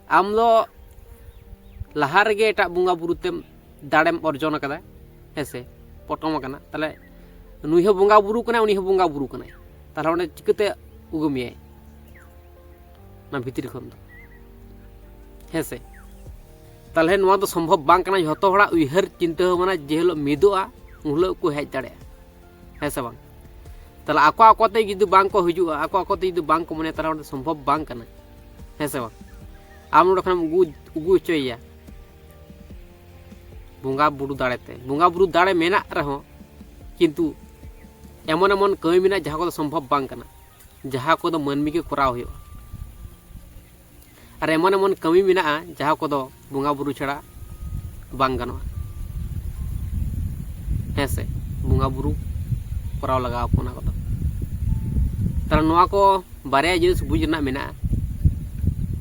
ᱟᱢ ᱫᱚ ᱞᱟᱦᱟ ᱨᱮᱜᱮ ᱮᱴᱟᱜ ᱵᱚᱸᱜᱟ ᱵᱩᱨᱩ ᱛᱮᱢ ᱫᱟᱲᱮᱢ ᱚᱨᱡᱚᱱ ᱟᱠᱟᱫᱟ, ᱦᱮᱸ ᱥᱮ, ᱯᱚᱴᱚᱢ ᱟᱠᱟᱱᱟ᱾ ᱛᱟᱦᱞᱮ ᱱᱩᱭ ᱦᱚᱸ ᱵᱚᱸᱜᱟ ᱵᱩᱨᱩ ᱠᱟᱱᱟᱭ, ᱩᱱᱤ ᱦᱚᱸ ᱵᱚᱸᱜᱟ ᱵᱩᱨᱩ ᱠᱟᱱᱟᱭ, ᱛᱟᱦᱞᱮ ᱚᱸᱰᱮ ᱪᱤᱠᱟᱹᱛᱮ ᱩᱜᱩᱢᱮᱭᱟᱭ ᱚᱱᱟ ᱵᱷᱤᱛᱤᱨ ᱠᱷᱚᱱ ᱫᱚ? ᱦᱮᱸ ᱥᱮ? ᱛᱟᱦᱞᱮ ᱱᱚᱣᱟ ᱫᱚ ᱥᱚᱢᱵᱷᱚᱵ ᱵᱟᱝ ᱠᱟᱱᱟ᱾ ᱡᱷᱚᱛᱚ ᱦᱚᱲᱟᱜ ᱩᱭᱦᱟᱹᱨ ᱪᱤᱱᱛᱟᱹ ᱵᱷᱟᱵᱽᱱᱟ ᱡᱮ ᱦᱤᱞᱳᱜ ᱢᱤᱫᱚᱜᱼᱟ, ᱩᱱ ᱦᱤᱞᱳᱜ ᱠᱚ ᱦᱮᱡ ᱫᱟᱲᱮᱭᱟᱜᱼᱟ, ᱦᱮᱸ ᱥᱮ ᱵᱟᱝ? ᱛᱟᱦᱞᱮ ᱟᱠᱚ ᱟᱠᱚ ᱛᱮ ᱡᱩᱫᱤ ᱵᱟᱝ ᱠᱚ ᱦᱤᱡᱩᱜᱼᱟ, ᱟᱠᱚ ᱟᱠᱚ ᱛᱮ ᱡᱩᱫᱤ ᱵᱟᱝ ᱠᱚ ᱢᱚᱱᱮᱭᱟ, ᱛᱟᱦᱞᱮ ᱚᱸᱰᱮ ᱥᱚᱢᱵᱷᱚᱵ ᱵᱟᱝ ᱠᱟᱱᱟ, ᱦᱮᱸ ᱥᱮ ᱵᱟᱝ? ᱟᱢ ᱱᱚᱰᱮ ᱠᱷᱚᱱᱮᱢ ᱩᱜᱩ ᱩᱜᱩ ᱦᱚᱪᱚᱭᱮᱭᱟ ᱵᱚᱸᱜᱟ ᱵᱩᱨᱩ ᱫᱟᱲᱮᱛᱮ᱾ ᱵᱚᱸᱜᱟ ᱵᱩᱨᱩ ᱫᱟᱲᱮ ᱢᱮᱱᱟᱜ ᱨᱮᱦᱚᱸ, ᱠᱤᱱᱛᱩ ᱮᱢᱚᱱ ᱮᱢᱚᱱ ᱠᱟᱹᱢᱤ ᱢᱮᱱᱟᱜᱼᱟ, ᱡᱟᱦᱟᱸ ᱠᱚᱫᱚ ᱥᱚᱢᱵᱷᱚᱵ ᱵᱟᱝ ᱠᱟᱱᱟ, ᱡᱟᱦᱟᱸ ᱠᱚᱫᱚ ᱢᱟᱹᱱᱢᱤ ᱜᱮ ᱠᱚᱨᱟᱣ ᱦᱩᱭᱩᱜᱼᱟ᱾ ᱟᱨ ᱮᱢᱚᱱ ᱮᱢᱚᱱ ᱠᱟᱹᱢᱤ ᱢᱮᱱᱟᱜᱼᱟ, ᱡᱟᱦᱟᱸ ᱠᱚᱫᱚ ᱵᱚᱸᱜᱟ ᱵᱩᱨᱩ ᱪᱷᱟᱲᱟ ᱵᱟᱝ ᱜᱟᱱᱚᱜᱼᱟ, ᱦᱮᱸ ᱥᱮ? ᱵᱚᱸᱜᱟ ᱵᱩᱨᱩ ᱠᱚᱨᱟᱣ ᱞᱟᱜᱟᱣ ᱟᱠᱚ ᱚᱱᱟ ᱠᱚᱫᱚ᱾ ᱛᱟᱦᱞᱮ ᱱᱚᱣᱟ ᱠᱚ ᱵᱟᱨᱭᱟ ᱡᱤᱱᱤᱥ ᱵᱩᱡᱽ ᱨᱮᱱᱟᱜ ᱢᱮᱱᱟᱜᱼᱟ,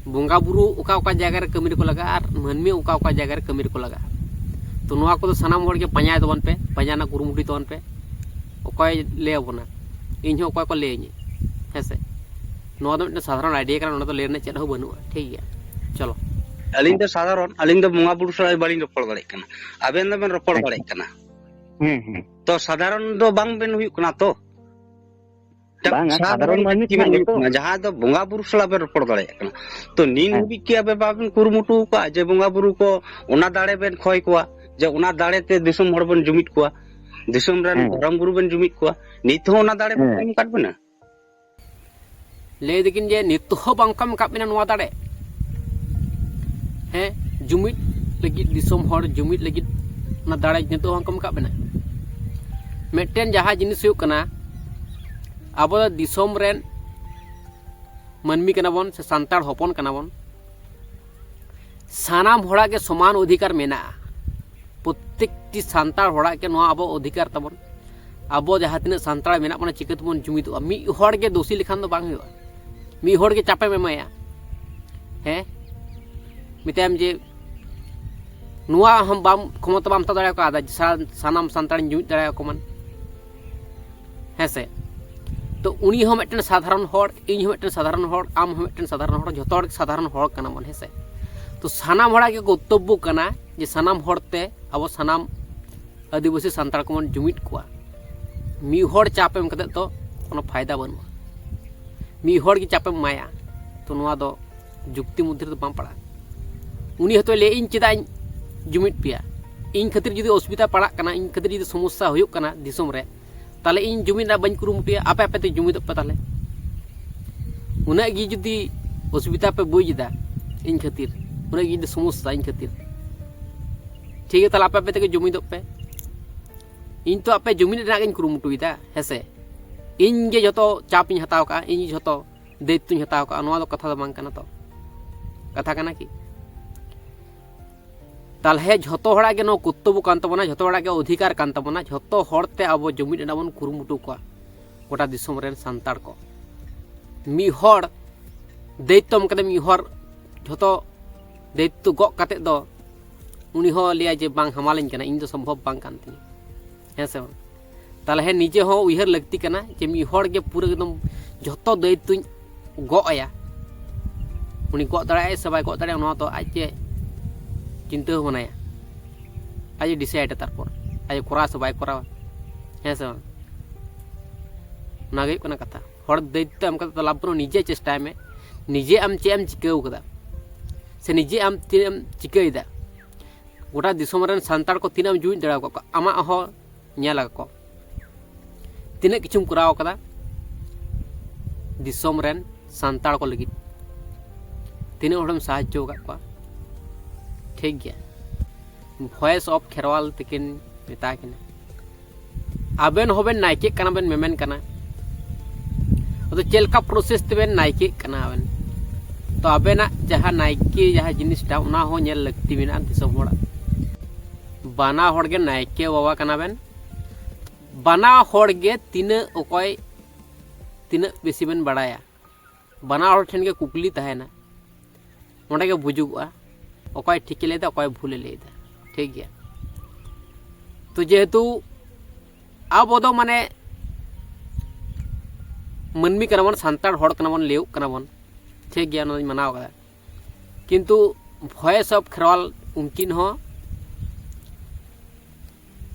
ᱵᱚᱸᱜᱟ ᱵᱩᱨᱩ ᱚᱠᱟ ᱚᱠᱟ ᱡᱟᱭᱜᱟ ᱨᱮ ᱠᱟᱹᱢᱤ ᱨᱮᱠᱚ ᱞᱟᱜᱟᱜᱼᱟ ᱟᱨ ᱢᱟᱹᱱᱢᱤ ᱚᱠᱟ ᱚᱠᱟ ᱡᱟᱭᱜᱟ ᱨᱮ ᱠᱟᱹᱢᱤ ᱨᱮᱠᱚ ᱞᱟᱜᱟᱜᱼᱟ᱾ ᱛᱚ ᱱᱚᱣᱟ ᱠᱚᱫᱚ ᱥᱟᱱᱟᱢ ᱦᱚᱲ ᱜᱮ ᱯᱟᱸᱡᱟᱭ ᱛᱟᱵᱚᱱ ᱯᱮ, ᱯᱟᱸᱡᱟ ᱨᱮᱱᱟᱜ ᱠᱩᱨᱩᱢᱩᱴᱩᱭ ᱛᱟᱵᱚᱱ ᱯᱮ᱾ ᱚᱠᱚᱭ ᱞᱟᱹᱭ ᱟᱵᱚᱱᱟ? ᱤᱧ ᱦᱚᱸ ᱚᱠᱚᱭ ᱠᱚ ᱞᱟᱹᱭᱟᱹᱧᱟ, ᱦᱮᱸ ᱥᱮ? ᱱᱚᱣᱟ ᱫᱚ ᱢᱤᱫᱴᱮᱱ ᱥᱟᱫᱷᱟᱨᱚᱱ ᱟᱭᱰᱤᱭᱟ ᱠᱟᱱᱟ, ᱱᱚᱸᱰᱮ ᱫᱚ ᱞᱟᱹᱭ ᱨᱮᱱᱟᱜ ᱪᱮᱫ ᱦᱚᱸ ᱵᱟᱹᱱᱩᱜᱼᱟ, ᱴᱷᱤᱠ ᱜᱮᱭᱟ? ᱪᱚᱞᱚ᱾ ᱟᱹᱞᱤᱧ ᱫᱚ ᱥᱟᱫᱷᱟᱨᱚᱱ, ᱟᱹᱞᱤᱧ ᱫᱚ ᱵᱚᱸᱜᱟ ᱵᱩᱨᱩ ᱥᱟᱞᱟᱜ ᱵᱟᱹᱞᱤᱧ ᱨᱚᱯᱚᱲ ᱫᱟᱲᱮᱭᱟᱜ ᱠᱟᱱᱟ, ᱟᱵᱮᱱ ᱫᱚᱵᱮᱱ ᱨᱚᱯᱚᱲ ᱟᱪᱪᱷᱟ᱾ ᱫᱟᱲᱮᱭᱟᱜ ᱠᱟᱱᱟ᱾ ᱦᱩᱸ, ᱦᱩᱸ᱾ ᱛᱚ ᱥᱟᱫᱷᱟᱨᱚᱱ ᱫᱚ ᱵᱟᱝ ᱵᱮᱱ ᱦᱩᱭᱩᱜ ᱠᱟᱱᱟ ᱛᱚ? ᱵᱟᱝᱟ, ᱥᱟᱫᱷᱟᱨᱚᱱ ᱥᱟᱫᱷᱟᱨᱚᱱ ᱢᱟᱹᱱᱢᱤ ᱵᱮᱠᱛᱤ ᱠᱷᱚᱱᱟᱜ ᱵᱮᱱ ᱦᱩᱭᱩᱜ ᱜᱮᱛᱚ᱾ ᱠᱟᱱᱟ, ᱡᱟᱦᱟᱸ ᱫᱚ ᱵᱚᱸᱜᱟ ᱵᱩᱨᱩ ᱥᱟᱞᱟᱜ ᱵᱮᱱ ᱨᱚᱯᱚᱲ ᱫᱟᱲᱮᱭᱟᱜ ᱠᱟᱱᱟ᱾ ᱛᱚ ᱱᱤᱱ ᱦᱮᱸ᱾ ᱦᱟᱹᱵᱤᱡ ᱠᱤ ᱟᱵᱮ ᱵᱟᱵᱮᱱ ᱠᱩᱨᱩᱢᱩᱴᱩ ᱟᱠᱟᱫᱼᱟ ᱡᱮ ᱵᱚᱸᱜᱟ ᱵᱩᱨᱩ ᱠᱚ ᱚᱱᱟ ᱫᱟᱲᱮ ᱵᱮᱱ ᱠᱷᱚᱭ ᱠᱚᱣᱟ, ᱡᱮ ᱚᱱᱟ ᱫᱟᱲᱮ ᱛᱮ ᱫᱤᱥᱚᱢ ᱦᱚᱲ ᱵᱮᱱ ᱡᱩᱢᱤᱫ ᱠᱚᱣᱟ, ᱫᱤᱥᱚᱢ ᱨᱮᱱ ᱦᱮᱸ᱾ ᱫᱷᱚᱨᱚᱢ ᱜᱩᱨᱩ ᱵᱮᱱ ᱡᱩᱢᱤᱫ ᱠᱚᱣᱟ? ᱱᱤᱛ ᱦᱚᱸ ᱚᱱᱟ ᱫᱟᱲᱮ ᱵᱮᱱ ᱦᱮᱸ᱾ ᱮᱢ ᱟᱠᱟᱫ ᱵᱮᱱᱟ? ᱞᱟᱹᱭ ᱫᱟᱠᱤᱱ ᱡᱮ ᱱᱤᱛ ᱦᱚᱸ ᱵᱟᱝ ᱠᱚ ᱮᱢ ᱟᱠᱟᱫ ᱵᱮᱱᱟ ᱱᱚᱣᱟ ᱫᱟᱲᱮ᱾ ᱦᱮᱸ, ᱡᱩᱢᱤᱫ ᱞᱟᱹᱜᱤᱫ, ᱫᱤᱥᱚᱢ ᱦᱚᱲ ᱡᱩᱢᱤᱫ ᱞᱟᱹᱜᱤᱫ ᱚᱱᱟ ᱫᱟᱲᱮ ᱱᱤᱛᱚᱜ ᱦᱚᱸ ᱵᱟᱝ ᱠᱚ ᱮᱢ ᱟᱠᱟᱫ ᱵᱮᱱᱟ᱾ ᱢᱤᱫᱴᱮᱱ ᱡᱟᱦᱟᱸ ᱡᱤᱱᱤᱥ ᱦᱩᱭᱩᱜ ᱠᱟᱱᱟ, ᱟᱵᱚ ᱫᱚ ᱫᱤᱥᱚᱢ ᱨᱮᱱ ᱢᱟᱹᱱᱢᱤ ᱠᱟᱱᱟ ᱵᱚᱱ ᱥᱮ ᱥᱟᱱᱛᱟᱲ ᱦᱚᱯᱚᱱ ᱠᱟᱱᱟ ᱵᱚᱱ, ᱥᱟᱱᱟᱢ ᱦᱚᱲᱟᱜ ᱜᱮ ᱥᱚᱢᱟᱱ ᱚᱫᱷᱤᱠᱟᱨ ᱢᱮᱱᱟᱜᱼᱟ᱾ ᱯᱨᱚᱛᱮᱠᱴᱤ ᱥᱟᱱᱛᱟᱲ ᱦᱚᱲᱟᱜ ᱜᱮ ᱱᱚᱣᱟ ᱟᱵᱚ ᱚᱫᱷᱤᱠᱟᱨ ᱛᱟᱵᱚᱱ᱾ ᱟᱵᱚ ᱡᱟᱦᱟᱸ ᱛᱤᱱᱟᱹᱜ ᱥᱟᱱᱛᱟᱲ ᱢᱮᱱᱟᱜ ᱵᱚᱱᱟ, ᱪᱤᱠᱟᱹ ᱛᱮᱵᱚᱱ ᱡᱩᱢᱤᱫᱚᱜᱼᱟ? ᱢᱤᱫ ᱦᱚᱲ ᱜᱮ ᱫᱳᱥᱤ ᱞᱮᱠᱷᱟᱱ ᱫᱚ ᱵᱟᱝ ᱦᱩᱭᱩᱜᱼᱟ᱾ ᱢᱤᱫ ᱦᱚᱲ ᱜᱮ ᱪᱟᱯᱮᱢ ᱮᱢᱟᱭᱟ, ᱦᱮᱸ, ᱢᱮᱛᱟᱭᱟᱢ ᱡᱮ ᱱᱚᱣᱟ ᱦᱚᱸ ᱵᱟᱢ, ᱠᱷᱚᱢᱚᱛᱟ ᱵᱟᱢ ᱦᱟᱛᱟᱣ ᱫᱟᱲᱮᱭᱟᱠᱚᱣᱟ, ᱟᱫᱚ ᱥᱟ-, ᱥᱟᱱᱟᱢ ᱥᱟᱱᱛᱟᱲᱤᱧ ᱡᱩᱢᱤᱫ ᱫᱟᱲᱮᱭᱟᱠᱚ ᱢᱟ, ᱦᱮᱸ ᱥᱮ? ᱛᱚ ᱩᱱᱤ ᱦᱚᱸ ᱢᱤᱫᱴᱮᱱ ᱥᱟᱫᱷᱟᱨᱚᱱ ᱦᱚᱲ, ᱤᱧ ᱦᱚᱸ ᱢᱤᱫᱴᱮᱱ ᱥᱟᱫᱷᱟᱨᱚᱱ ᱦᱚᱲ, ᱟᱢ ᱦᱚᱸ ᱢᱤᱫᱴᱮᱱ ᱥᱟᱫᱷᱟᱨᱚᱱ ᱦᱚᱲ, ᱡᱷᱚᱛᱚ ᱦᱚᱲ ᱜᱮ ᱥᱟᱫᱷᱟᱨᱚᱱ ᱦᱚᱲ ᱠᱟᱱᱟ ᱵᱚᱱ, ᱦᱮᱸ ᱥᱮ? ᱛᱚ ᱥᱟᱱᱟᱢ ᱦᱚᱲᱟᱜ ᱜᱮ ᱠᱚᱨᱛᱚᱵᱵᱚ ᱠᱟᱱᱟ ᱡᱮ ᱥᱟᱱᱟᱢ ᱦᱚᱲ ᱛᱮ ᱟᱵᱚ ᱥᱟᱱᱟᱢ ᱟᱹᱫᱤᱵᱟᱹᱥᱤ ᱥᱟᱱᱛᱟᱲ ᱠᱚᱵᱚᱱ ᱡᱩᱢᱤᱫ ᱠᱚᱣᱟ᱾ ᱢᱤᱫ ᱦᱚᱲ ᱪᱟᱯ ᱮᱢ ᱠᱟᱛᱮᱫ ᱫᱚ ᱠᱳᱱᱳ ᱯᱷᱟᱭᱫᱟ ᱵᱟᱹᱱᱩᱜᱼᱟ᱾ ᱢᱤᱫ ᱦᱚᱲ ᱜᱮ ᱪᱟᱯᱮᱢ ᱮᱢᱟᱭᱟ, ᱛᱚ ᱱᱚᱣᱟ ᱫᱚ ᱡᱩᱠᱛᱤ ᱢᱚᱫᱽᱫᱷᱮ ᱨᱮᱫᱚ ᱵᱟᱝ ᱯᱟᱲᱟᱜᱼᱟ᱾ ᱩᱱᱤ ᱦᱚᱭᱛᱳ ᱞᱟᱹᱭᱟ, "ᱤᱧ ᱪᱮᱫᱟᱜ ᱤᱧ ᱡᱩᱢᱤᱫ ᱯᱮᱭᱟ? ᱤᱧ ᱠᱷᱟᱹᱛᱤᱨ ᱡᱩᱫᱤ ᱚᱥᱩᱵᱤᱫᱷᱟ ᱯᱟᱲᱟᱜ ᱠᱟᱱᱟ, ᱤᱧ ᱠᱷᱟᱹᱛᱤᱨ ᱡᱩᱫᱤ ᱥᱚᱢᱚᱥᱥᱟ ᱦᱩᱭᱩᱜ ᱠᱟᱱᱟ ᱫᱤᱥᱚᱢ ᱨᱮ, ᱛᱟᱦᱚᱞᱮ ᱤᱧ ᱡᱩᱢᱤᱫ ᱨᱮᱱᱟᱜ ᱵᱟᱹᱧ ᱠᱩᱨᱩᱢᱩᱴᱩᱭᱟ, ᱟᱯᱮ ᱟᱯᱮ ᱛᱮ ᱡᱩᱢᱤᱫᱚᱜ ᱯᱮ ᱛᱟᱦᱚᱞᱮ᱾ ᱩᱱᱟᱹᱜ ᱜᱮ ᱡᱩᱫᱤ ᱚᱥᱩᱵᱤᱫᱷᱟ ᱯᱮ ᱵᱩᱡᱽ ᱮᱫᱟ ᱤᱧ ᱠᱷᱟᱹᱛᱤᱨ, ᱩᱱᱟᱹᱜ ᱜᱮ ᱡᱩᱫᱤ ᱥᱚᱢᱚᱥᱥᱟ ᱤᱧ ᱠᱷᱟᱹᱛᱤᱨ, ᱴᱷᱤᱠ ᱜᱮᱭᱟ, ᱛᱟᱦᱚᱞᱮ ᱟᱯᱮ ᱟᱯᱮ ᱛᱮᱜᱮ ᱡᱩᱢᱤᱫᱚᱜ ᱯᱮ᱾ ᱤᱧ ᱛᱚ ᱟᱯᱮ ᱡᱩᱢᱤᱫ ᱨᱮᱱᱟᱜ ᱜᱤᱧ ᱠᱩᱨᱩᱢᱩᱴᱩᱭᱮᱫᱟ, ᱦᱮᱸ ᱥᱮ? ᱤᱧ ᱜᱮ ᱡᱷᱚᱛᱚ ᱪᱟᱯ ᱤᱧ ᱦᱟᱛᱟᱣ ᱠᱟᱜᱼᱟ, ᱤᱧ ᱡᱷᱚᱛᱚ ᱫᱟᱭᱤᱛᱛᱚᱧ ᱦᱟᱛᱟᱣ ᱠᱟᱜᱼᱟ, ᱱᱚᱣᱟ ᱫᱚ ᱠᱟᱛᱷᱟ ᱫᱚ ᱵᱟᱝ ᱠᱟᱱᱟ ᱛᱚ᱾ ᱠᱟᱛᱷᱟ ᱠᱟᱱᱟ ᱠᱤ? ᱛᱟᱦᱚᱞᱮ ᱡᱷᱚᱛᱚ ᱦᱚᱲᱟᱜ ᱜᱮ ᱱᱚᱣᱟ ᱠᱚᱨᱛᱚᱵᱵᱚ ᱠᱟᱱ ᱛᱟᱵᱚᱱᱟ, ᱡᱷᱚᱛᱚ ᱦᱚᱲᱟᱜ ᱜᱮ ᱚᱫᱷᱤᱠᱟᱨ ᱠᱟᱱ ᱛᱟᱵᱚᱱᱟ, ᱡᱷᱚᱛᱚ ᱦᱚᱲ ᱛᱮ ᱟᱵᱚ ᱡᱩᱢᱤᱫ ᱨᱮᱱᱟᱜ ᱵᱚᱱ ᱠᱩᱨᱩᱢᱩᱴᱩ ᱠᱚᱣᱟ ᱜᱚᱴᱟ ᱫᱤᱥᱚᱢ ᱨᱮᱱ ᱥᱟᱱᱛᱟᱲ ᱠᱚ᱾ ᱢᱤᱫ ᱦᱚᱲ ᱫᱟᱭᱤᱛᱛᱚ ᱮᱢ ᱠᱟᱛᱮ, ᱢᱤᱫ ᱦᱚᱲ ᱡᱷᱚᱛᱚ ᱫᱟᱭᱤᱛᱛᱚ ᱜᱚᱜ ᱠᱟᱛᱮ ᱫᱚ ᱩᱱᱤ ᱦᱚᱸ ᱞᱟᱹᱭᱟ ᱡᱮ ᱵᱟᱝ, ᱦᱟᱢᱟᱞᱤᱧ ᱠᱟᱱᱟ, ᱤᱧ ᱫᱚ ᱥᱚᱢᱵᱷᱚᱵ ᱵᱟᱝ ᱠᱟᱱ ᱛᱤᱧᱟᱹ, ᱦᱮᱸ ᱥᱮ ᱵᱟᱝ? ᱛᱟᱦᱚᱞᱮ ᱦᱮᱸ, ᱱᱤᱡᱮ ᱦᱚᱸ ᱩᱭᱦᱟᱹᱨ ᱞᱟᱹᱠᱛᱤ ᱠᱟᱱᱟ ᱡᱮ ᱢᱤᱫ ᱦᱚᱲ ᱜᱮ ᱯᱩᱨᱟᱹ ᱮᱠᱫᱚᱢ ᱡᱷᱚᱛᱚ ᱫᱟᱭᱤᱛᱛᱚᱧ ᱜᱚᱜ ᱟᱭᱟ᱾ ᱩᱱᱤ ᱜᱚᱜ ᱫᱟᱲᱮᱭᱟᱜᱼᱟᱭ ᱥᱮ ᱵᱟᱭ ᱜᱚᱜ ᱫᱟᱲᱮᱭᱟᱜᱼᱟ, ᱱᱚᱣᱟ ᱫᱚ ᱟᱡ ᱜᱮ ᱪᱤᱱᱛᱟᱹ ᱵᱷᱟᱵᱽᱱᱟᱭᱟ, ᱟᱡ ᱮ ᱰᱤᱥᱟᱭᱤᱰᱟ, ᱛᱟᱨᱯᱚᱨ ᱟᱡ ᱮ ᱠᱚᱨᱟᱣᱟ ᱥᱮ ᱵᱟᱭ ᱠᱚᱨᱟᱣᱟ, ᱦᱮᱸ ᱥᱮ ᱵᱟᱝ? ᱚᱱᱟ ᱜᱮ ᱦᱩᱭᱩᱜ ᱠᱟᱱᱟ ᱠᱟᱛᱷᱟ᱾ ᱦᱚᱲ ᱫᱟᱭᱤᱛᱛᱚ ᱮᱢ ᱠᱟᱛᱮ ᱫᱚ ᱞᱟᱵᱷ ᱵᱟᱹᱱᱩᱜᱼᱟ᱾ ᱱᱤᱡᱮ ᱪᱮᱥᱴᱟᱭ ᱢᱮ, ᱱᱤᱡᱮ ᱟᱢ ᱪᱮᱫ ᱮᱢ ᱪᱤᱠᱟᱹᱣ ᱠᱟᱫᱟ ᱥᱮ ᱱᱤᱡᱮ ᱟᱢ ᱪᱮᱫ ᱮᱢ ᱪᱤᱠᱟᱹᱭᱮᱫᱟ᱾ ᱜᱚᱴᱟ ᱫᱤᱥᱚᱢ ᱨᱮᱱ ᱥᱟᱱᱛᱟᱲ ᱠᱚ ᱛᱤᱱᱟᱹᱜ ᱮᱢ ᱡᱩᱢᱤᱫ ᱫᱟᱲᱮ ᱟᱠᱟᱫ ᱠᱚᱣᱟ, ᱟᱢᱟᱜ ᱦᱚᱸ ᱧᱮᱞ ᱟᱠᱚ ᱛᱤᱱᱟᱹᱜ ᱠᱤᱪᱷᱩᱢ ᱠᱚᱨᱟᱣ ᱠᱟᱫᱟ ᱫᱤᱥᱚᱢ ᱨᱮᱱ ᱥᱟᱱᱛᱟᱲ ᱠᱚ ᱞᱟᱹᱜᱤᱫ, ᱛᱤᱱᱟᱹᱜ ᱦᱚᱲᱮᱢ ᱥᱟᱦᱟᱡᱽᱡᱚ ᱟᱠᱟᱫ ᱠᱚᱣᱟ᱾ ᱴᱷᱤᱠ ᱜᱮᱭᱟ, ᱵᱷᱚᱭᱮᱥ ᱚᱯᱷ ᱠᱷᱮᱨᱣᱟᱞ ᱛᱟᱹᱠᱤᱱ ᱢᱮᱛᱟ ᱠᱤᱱᱟ, ᱟᱵᱮᱱ ᱦᱚᱸᱵᱮᱱ ᱱᱟᱭᱠᱮᱜ ᱠᱟᱱᱟ, ᱵᱮᱱ ᱢᱮᱢᱮᱱ ᱠᱟᱱᱟ᱾ ᱟᱫᱚ ᱪᱮᱫ ᱞᱮᱠᱟ ᱯᱨᱚᱥᱮᱥ ᱛᱮᱵᱮᱱ ᱱᱟᱭᱠᱮᱜ ᱠᱟᱱᱟ ᱟᱵᱮᱱ? ᱛᱚ ᱟᱵᱮᱱᱟᱜ ᱡᱟᱦᱟᱸ ᱱᱟᱭᱠᱮ ᱡᱟᱦᱟᱸ ᱡᱤᱱᱤᱥᱴᱟ, ᱚᱱᱟ ᱦᱚᱸ ᱧᱮᱞ ᱞᱟᱹᱠᱛᱤ ᱢᱮᱱᱟᱜᱼᱟ ᱫᱤᱥᱚᱢ ᱦᱚᱲᱟᱜ᱾ ᱵᱟᱱᱟ ᱦᱚᱲ ᱜᱮ ᱱᱟᱭᱠᱮ ᱵᱟᱵᱟ ᱠᱟᱱᱟ ᱵᱮᱱ, ᱵᱟᱱᱟ ᱦᱚᱲ ᱜᱮ ᱛᱤᱱᱟᱹᱜ ᱚᱠᱚᱭ ᱛᱤᱱᱟᱹᱜ ᱵᱮᱥᱤ ᱵᱮᱱ ᱵᱟᱲᱟᱭᱟ, ᱵᱟᱱᱟ ᱦᱚᱲ ᱴᱷᱮᱱ ᱜᱮ ᱠᱩᱠᱞᱤ ᱛᱟᱦᱮᱱᱟ᱾ ᱚᱸᱰᱮ ᱜᱮ ᱵᱩᱡᱩᱜᱚᱜᱼᱟ ᱚᱠᱚᱭ ᱴᱷᱤᱠᱮ ᱞᱟᱹᱭᱫᱟ, ᱚᱠᱚᱭ ᱵᱷᱩᱞᱮ ᱞᱟᱹᱭᱫᱟ᱾ ᱴᱷᱤᱠ ᱜᱮᱭᱟ, ᱛᱚ ᱡᱮᱦᱮᱛᱩ ᱟᱵᱚ ᱫᱚ ᱢᱟᱱᱮ ᱢᱟᱹᱱᱢᱤ ᱠᱟᱱᱟ ᱵᱚᱱ, ᱥᱟᱱᱛᱟᱲ ᱦᱚᱲ ᱠᱟᱱᱟ ᱵᱚᱱ, ᱞᱟᱹᱭᱚᱜ ᱠᱟᱱᱟ ᱵᱚᱱ, ᱴᱷᱤᱠ ᱜᱮᱭᱟ, ᱚᱱᱟ ᱫᱚᱧ ᱢᱟᱱᱟᱣ ᱠᱟᱫᱟ, ᱠᱤᱱᱛᱩ ᱵᱷᱚᱭᱮᱥ ᱚᱯᱷ ᱠᱷᱮᱨᱣᱟᱞ ᱩᱱᱠᱤᱱ ᱦᱚᱸ